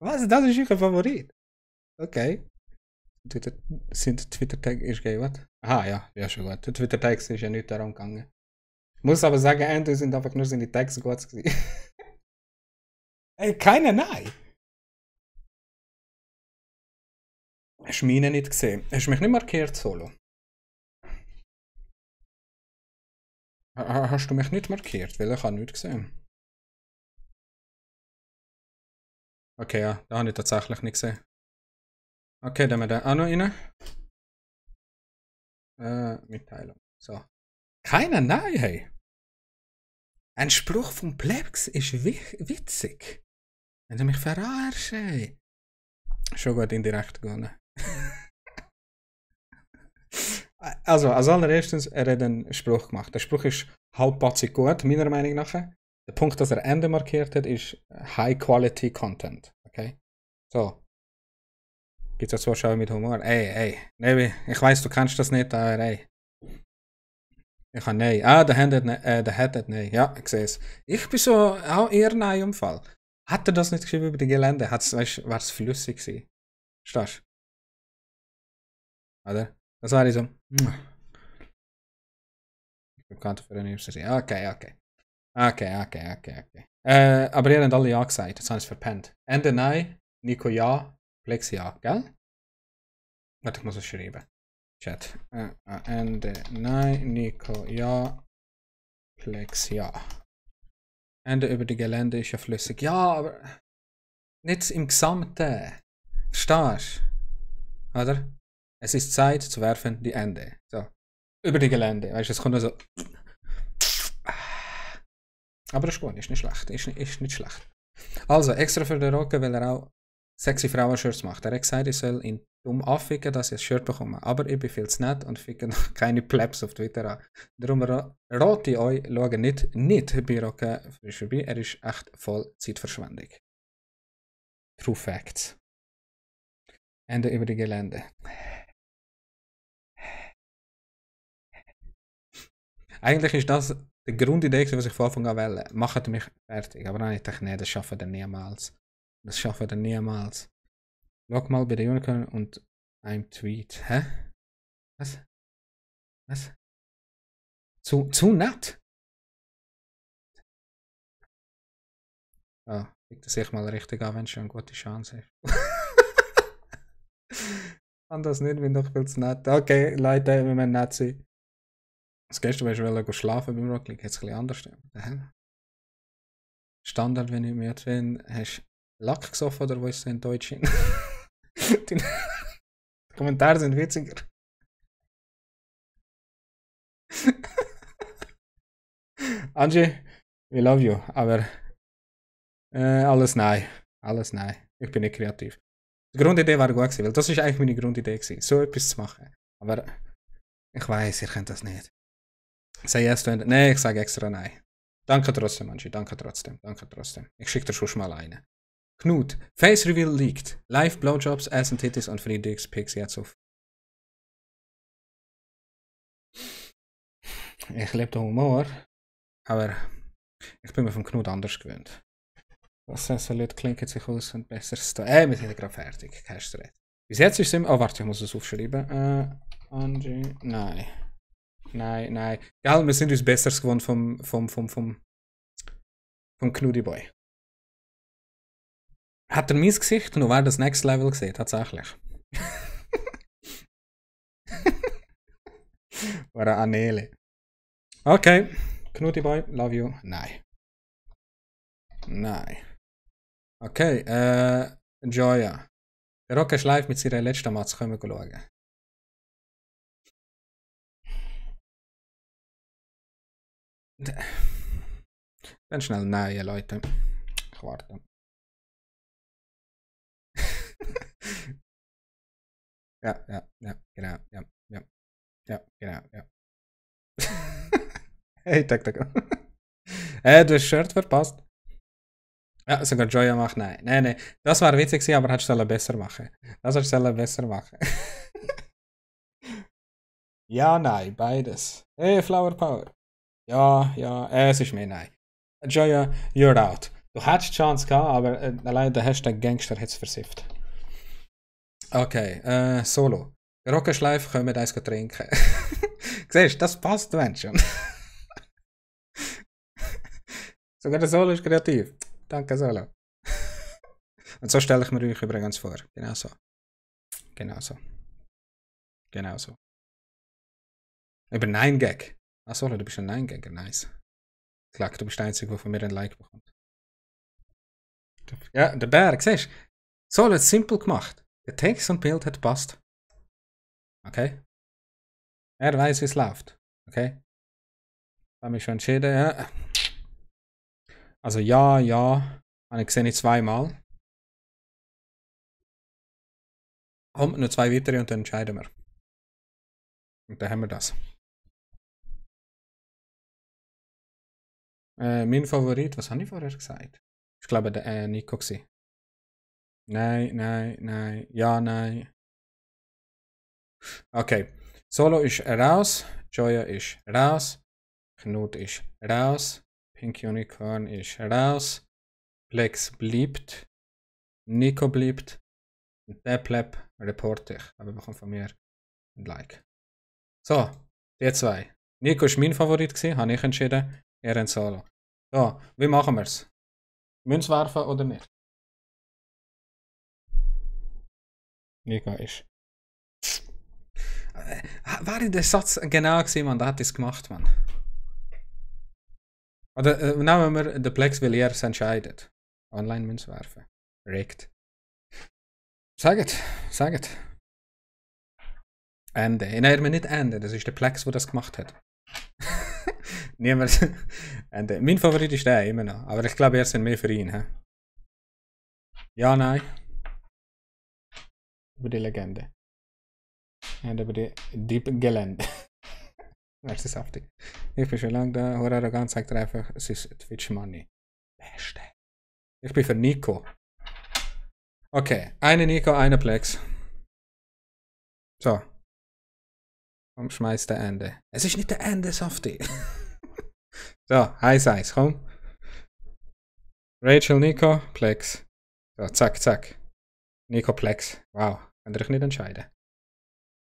Was? Das ist euer Favorit? Okay. Sind Twitter-Tag ist gay, was? Aha, ja, schon gut. Der Twitter-Tags ist ja nicht darum gegangen. Ich muss aber sagen, Ende sind einfach nur seine Tags gut gewesen. Ey, keine nein! Hast du mich nicht gesehen? Hast du mich nicht markiert, Solo? Hast du mich nicht markiert? Weil ich habe nichts gesehen. Okay, ja, da habe ich tatsächlich nicht gesehen. Okay, dann haben wir den auch noch rein. Mitteilung. So. Keiner, nein, hey. Ein Spruch vom Plebs ist witzig. Wenn du mich verarschst, ey. Schon gut indirekt gewonnen. Also, als allererstes, er hat einen Spruch gemacht. Der Spruch ist halbpatzig gut, meiner Meinung nach. Der Punkt, dass er Ende markiert hat, ist High Quality Content. Okay? So. Gibt es Zuschauer mit Humor? Ey. Nee, ich weiß, du kannst das nicht, aber ey. Ich habe nein. Ah, der hat nein. Ja, ich sehe es. Ich bin so auch eher nein im Fall. Hat er das nicht geschrieben über die Gelände? War es flüssig gewesen? Verstehst du? Oder? Das war ich so. Bekannt für eine Universität. Okay. Aber ihr habt alle ja gesagt. Jetzt haben sie es verpennt. Ende nein, Nico ja, Flex ja, gell? Warte, ich muss es schreiben. Chat. Ende nein, Nico ja, Flex ja. Ende über die Gelände ist ja flüssig. Ja, aber nicht im Gesamten. Verstehst du? Oder? Es ist Zeit zu werfen, die Ende. So. Über die Gelände. Weißt du, es kommt nur so. Aber das ist gut, ist nicht schlecht. Ist nicht schlecht. Also, extra für den Rocken, weil er auch sexy Frauen-Shirts macht. Er hat gesagt, ich soll ihn dumm anficken, dass ich ein Shirt bekomme. Aber ich bin viel zu nett und ficke noch keine Plebs auf Twitter an. Darum rate ich euch, schauen nicht bei Rocken frisch vorbei. Er ist echt voll Zeitverschwendung. True Facts. Ende über die Gelände. Eigentlich ist das die Grundidee, was ich von Anfang an wähle. Macht mich fertig. Aber dann dachte ich, nee, das schaffen wir niemals. Schau mal bei der Unicorn und einem Tweet. Hä? Was? Zu nett? Ah, ich das sich mal richtig an, wenn es schon eine gute Chance ist. Kann das nicht, wenn doch viel zu nett. Okay, Leute, wir müssen nett sein. Das gestern willst du schlafen beim Rock League, jetzt ein bisschen anders. Standard, wenn ich mir bin, hast du Lack gesoffen oder wo ist es in Deutsch? Die Kommentare sind witziger. Angie, we love you, aber alles nein. Ich bin nicht kreativ. Die Grundidee war gut gewesen, weil das ist eigentlich meine Grundidee gewesen, so etwas zu machen. Aber ich weiß, ihr könnt das nicht. Say yes to it. Nee, ich sage extra nein. Danke trotzdem, Angie. Danke trotzdem. Ich schicke dir schon mal eine. Knut. Face Reveal liegt. Live Blowjobs, Ass and Titties und Free Dicks Pics jetzt auf. Ich liebe den Humor, aber ich bin mir vom Knut anders gewöhnt. Das Leute klingt sich aus und besser ist. Wir sind gerade fertig. Kein Stress. Bis jetzt ist es immer. Oh, warte, ich muss es aufschreiben. Angie. Nein. Gell, wir sind uns Besseres gewohnt vom Knudi Boy. Hat er mein Gesicht und wer das Next Level gesehen, tatsächlich. War eine Anele. Okay. Knudi Boy, love you. Nein. Okay, Joya. Der Rock ist live mit seiner letzten Match, können wir schauen. Dann schnell nein, Leute. Ich warte. Ja, genau. Hey, tak. Du hast das Shirt verpasst. Ja, sogar Joya macht nein. Nee. Das war witzig, aber hättest du besser machen. Ja, nein, beides. Hey, Flower Power. Ja, es ist mehr nein. Joya, you're out. Du hättest die Chance gehabt, aber allein der Hashtag Gangster hat es versifft. Okay, Solo. Rockenschleif können wir eins trinken. Siehst du, das passt, wenn schon. Sogar der Solo ist kreativ. Danke, Solo. Und so stelle ich mir euch übrigens vor. Genau so. Über 9-Gag. Ach Solo, du bist ein 9-Gagger, nice. Klar, du bist der Einzige, der von mir ein Like bekommt. Ja, der Berg, siehst du? Solo hat es simpel gemacht. Der Text und Bild hat passt. Okay? Er weiß, wie es läuft. Okay? Habe mich schon entschieden, ja. Also ja. Habe ich gesehen, zweimal. Kommt noch 2 weitere und dann entscheiden wir. Und dann haben wir das. Mein Favorit, was habe ich vorher gesagt? Ich glaube, der Nico gewesen. Nein. Ja, nein. Okay. Solo ist raus. Joya ist raus. Knut ist raus. Pink Unicorn ist raus. Plex bleibt. Nico bleibt. Und der Pleb reporte ich. Aber bekommt von mir ein Like. So, die zwei. Nico ist mein Favorit gewesen, habe ich entschieden. Er ein Solo. So, wie machen wir es? Münz werfen oder nicht? Nico ist. War in der Satz genau gewesen, man? Da hat es gemacht, man. Oder nehmen wir den Plex, weil er es entscheidet. Online Münz werfen. Rigged. Sagt. Ende. Nein, nicht Ende. Das ist der Plex, der das gemacht hat. Niemand. Ende. Mein Favorit ist der immer noch. Aber ich glaube, er sind mehr für ihn. He? Ja, nein. Über die Legende. Und über die Deep Gelände. Merci, saftig. Ich bin schon lange da. Hora Arrogant sagt er einfach, es ist Twitch Money. Beste. Ich bin für Nico. Okay, eine Nico, eine Plex. So. Komm, schmeiß der Ende. Es ist nicht der Ende, Softie. So, heiß Eis, komm. Rachel, Nico, Plex. So, zack. Nico, Plex. Wow, könnt ihr euch nicht entscheiden.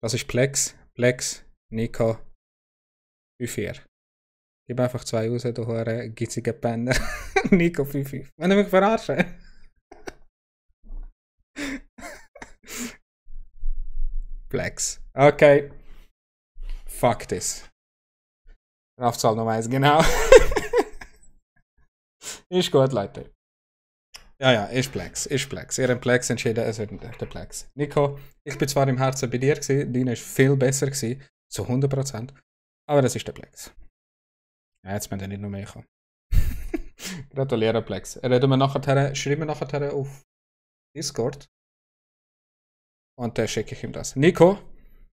Das ist Plex, Nico, 5-4. Gib einfach 2 raus, du hure gitzige Penner. Nico 5-5. Wenn ihr mich verarschen. Plex. Okay. Fuck this. Strafzahl Nummer 1, genau. Ist gut, Leute. Ja, ist Plex. Ihr habt Plex entschieden, es wird der Plex. Nico, ich bin zwar im Herzen bei dir gewesen, deine ist viel besser gewesen, zu 100%, aber das ist der Plex. Ja, jetzt müssen wir nicht noch mehr kommen. Gratuliere, Plex. Schreiben wir nachher auf Discord. Und dann schicke ich ihm das. Nico,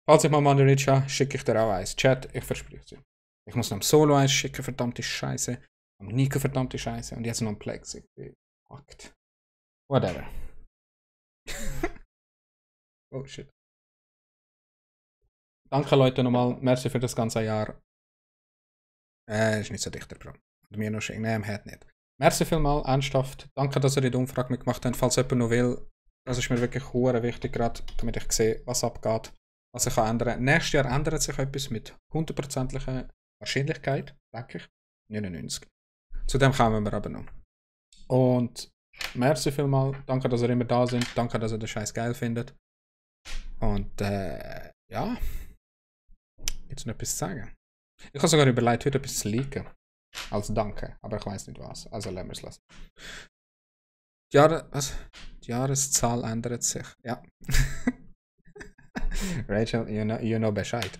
falls ich mal Mandarin habe, schicke ich dir auch eins. Chat, ich verspreche es dir. Ich muss noch am Solo eins schicken, verdammte Scheiße. Am Nico, verdammte Scheiße. Und jetzt noch ein Plex. Ich bin fucked. Whatever. Oh shit. Danke Leute nochmal. Merci für das ganze Jahr. Ist nicht so dicht, der Bro. Und mir noch schicken. Nein, hat nicht. Merci vielmal, ernsthaft. Danke, dass ihr die Umfrage mitgemacht habt. Falls jemand noch will, das ist mir wirklich hure wichtig, gerade damit ich sehe, was abgeht, was ich kann ändern. Nächstes Jahr ändert sich etwas mit 100%iger Wahrscheinlichkeit, denke ich. 99. Zu dem kommen wir aber noch. Und merci vielmal. Danke, dass ihr immer da seid. Danke, dass ihr den Scheiß geil findet. Und ja. Jetzt noch etwas zu sagen. Ich habe sogar überlegt, heute etwas zu leaken. Als Danke. Aber ich weiß nicht was. Also lassen wir es lassen. Die Jahreszahl ändert sich. Ja. Rachel, you know Bescheid.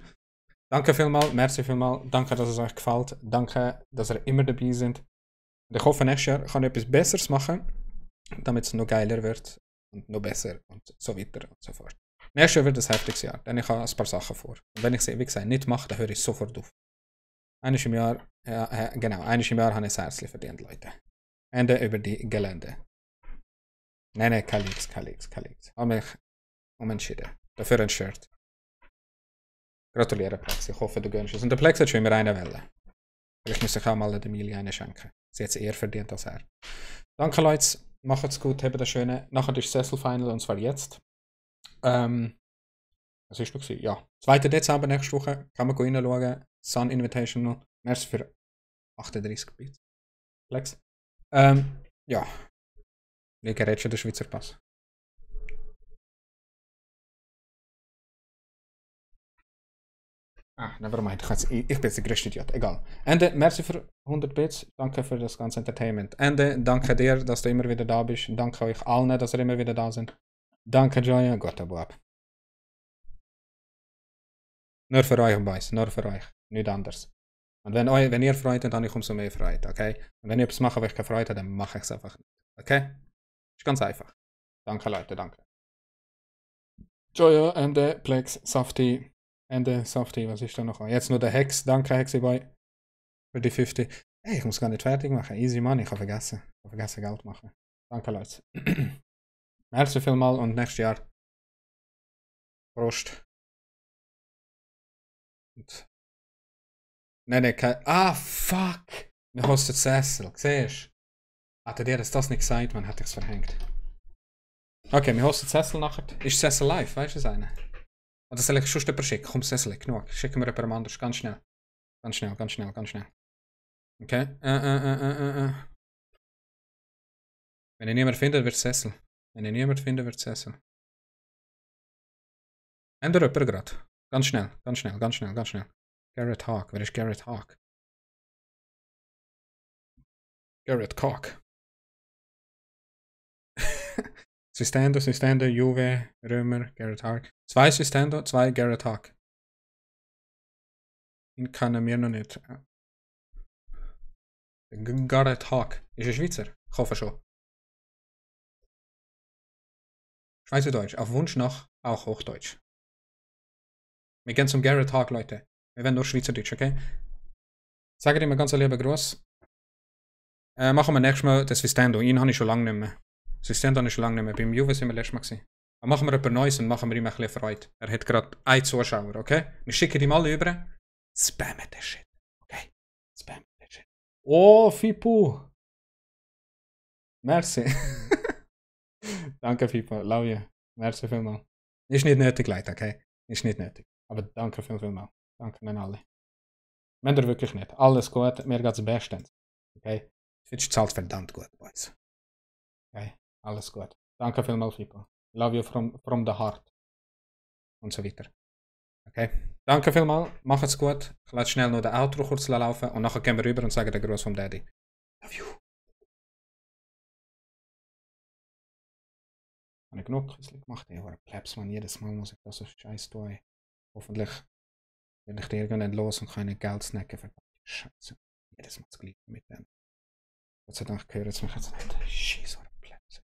Danke vielmals, merci vielmals. Danke, dass es euch gefällt. Danke, dass ihr immer dabei seid. Und ich hoffe, nächstes Jahr kann ich etwas Besseres machen, damit es noch geiler wird und noch besser und so weiter und so fort. Nächstes Jahr wird ein heftiges Jahr, denn ich habe ein paar Sachen vor. Und wenn ich sie, wie gesagt, nicht mache, dann höre ich sofort auf. Einmal im Jahr, einmal im Jahr habe ich das Herzchen verdient, Leute. Ende über die Gelände. Nein, kein Leaks. Habe mich umentschieden. Dafür ein Shirt. Gratuliere, Plex. Ich hoffe, du gönnst es. Und der Plex hat schon immer eine Welle. Vielleicht muss ich auch mal der Emilie eine schenken. Sie hat es eher verdient als er. Danke, Leute. Macht's gut, habt das Schöne. Nachher ist Cecil Final und zwar jetzt. Was ist noch? Ja. 2. Dezember nächste Woche. Kann man reinschauen. Sun Invitational. Merci für 38 Bits. Plex. Ja. Wie gerät schon der Schweizer Pass? Nevermind. Ich bin jetzt der größte Idiot. Egal. Ende, merci für 100 Bits. Danke für das ganze Entertainment. Ende, danke dir, dass du immer wieder da bist. Danke euch allen, dass ihr immer wieder da sind. Danke, Joya. Gott, ab. Nur für euch, Boys. Nur für euch. Nicht anders. Und wenn ihr Freude habt, dann habe ich umso mehr Freude. Okay? Und wenn ich etwas mache, wo ich keine Freude habe, dann mache ich es einfach nicht. Okay? Ist ganz einfach. Danke, Leute. Danke. Joya, Ende, Plex, Safty. Ende, Safty, was ist da noch? Jetzt nur der Hex. Danke, Hexiboy. Für die 50. Hey, ich muss gar nicht fertig machen. Easy Money, ich habe vergessen. Geld machen. Danke, Leute. Merci vielmal und nächstes Jahr. Prost. Und nein, kein... Ah, fuck! Wir hosten Sessel, siehst du? Hätte dir das nicht gesagt, man hätte ich es verhängt. Okay, wir hosten Sessel nachher. Ist Sessel live, weißt du das eine? Oder soll ich schon jemanden schicken? Komm, Sessel, genug. Schicken wir jemanden anders, ganz schnell. Ganz schnell, ganz schnell, ganz schnell. Okay. Wenn ich niemand finde, wird Sessel. Wenn ich niemand finde, wird Sessel. Ändere jemanden gerade. Ganz schnell, ganz schnell, ganz schnell, ganz schnell. Garrett Hawk, wer ist Garrett Hawk? Garrett Hawk. Systendo, Juve, Römer, Garrett Hawk. 2 Systendo, 2 Garrett Hawk. Ihn kann er mir noch nicht. Garrett Hawk. Ist ein Schweizer? Ich hoffe schon. Schweizerdeutsch. Auf Wunsch noch auch Hochdeutsch. Wir gehen zum Garrett Hawk, Leute. Wir werden nur Schweizerdeutsch, okay? Sage dir mal ganz lieben Gruß. Machen wir nächstes Mal das Systendo. Ihn habe ich schon lange nicht mehr. Systendo habe ich schon lange nicht mehr. Beim Juve sind wir letztes Mal gewesen. Aber machen wir etwas Neues und machen wir ihm ein bisschen Freude. Er hat gerade 1 Zuschauer, okay? Wir schicken ihm alle über. Spammen den Shit. Okay? Spammen den Shit. Oh, Fipu. Merci. Danke, Fipu. Love you. Merci vielmals. Ist nicht nötig, Leute, okay? Ist nicht nötig. Aber danke vielmals. Danke an alle. Wenn ihr wirklich nicht. Alles gut. Mir geht's bestens. Okay? Fitch zahlt verdammt gut, Boys. Okay? Alles gut. Danke vielmals, Fipu. Love you from the heart. Und so weiter. Okay? Danke vielmals. Macht's gut. Ich lasse schnell noch den Outro kurz laufen und nachher gehen wir rüber und sagen den Gruß vom Daddy. Love you. Habe ich genug Küssli gemacht? Ja, aber Plebs, man, jedes Mal muss ich das so scheiß tun. Hoffentlich werde ich dir irgendwann los und kann nicht Geld snacken für Scheiße. Jedes Mal das Gleiche mit dem. Gott sei Dank hören sie mich jetzt nicht. Scheiße, oder Plebs.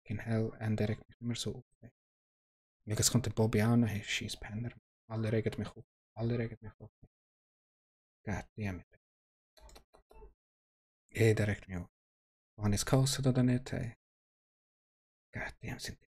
In Hell, und der regt mich immer so auf. Und jetzt kommt der Bobby auch noch, hey, scheiß Penner. Alle regen mich auf. Alle regen mich auf. God damn it. Jeder regt mich auf. Habe ich es gekostet oder nicht, hey? God damn, sind die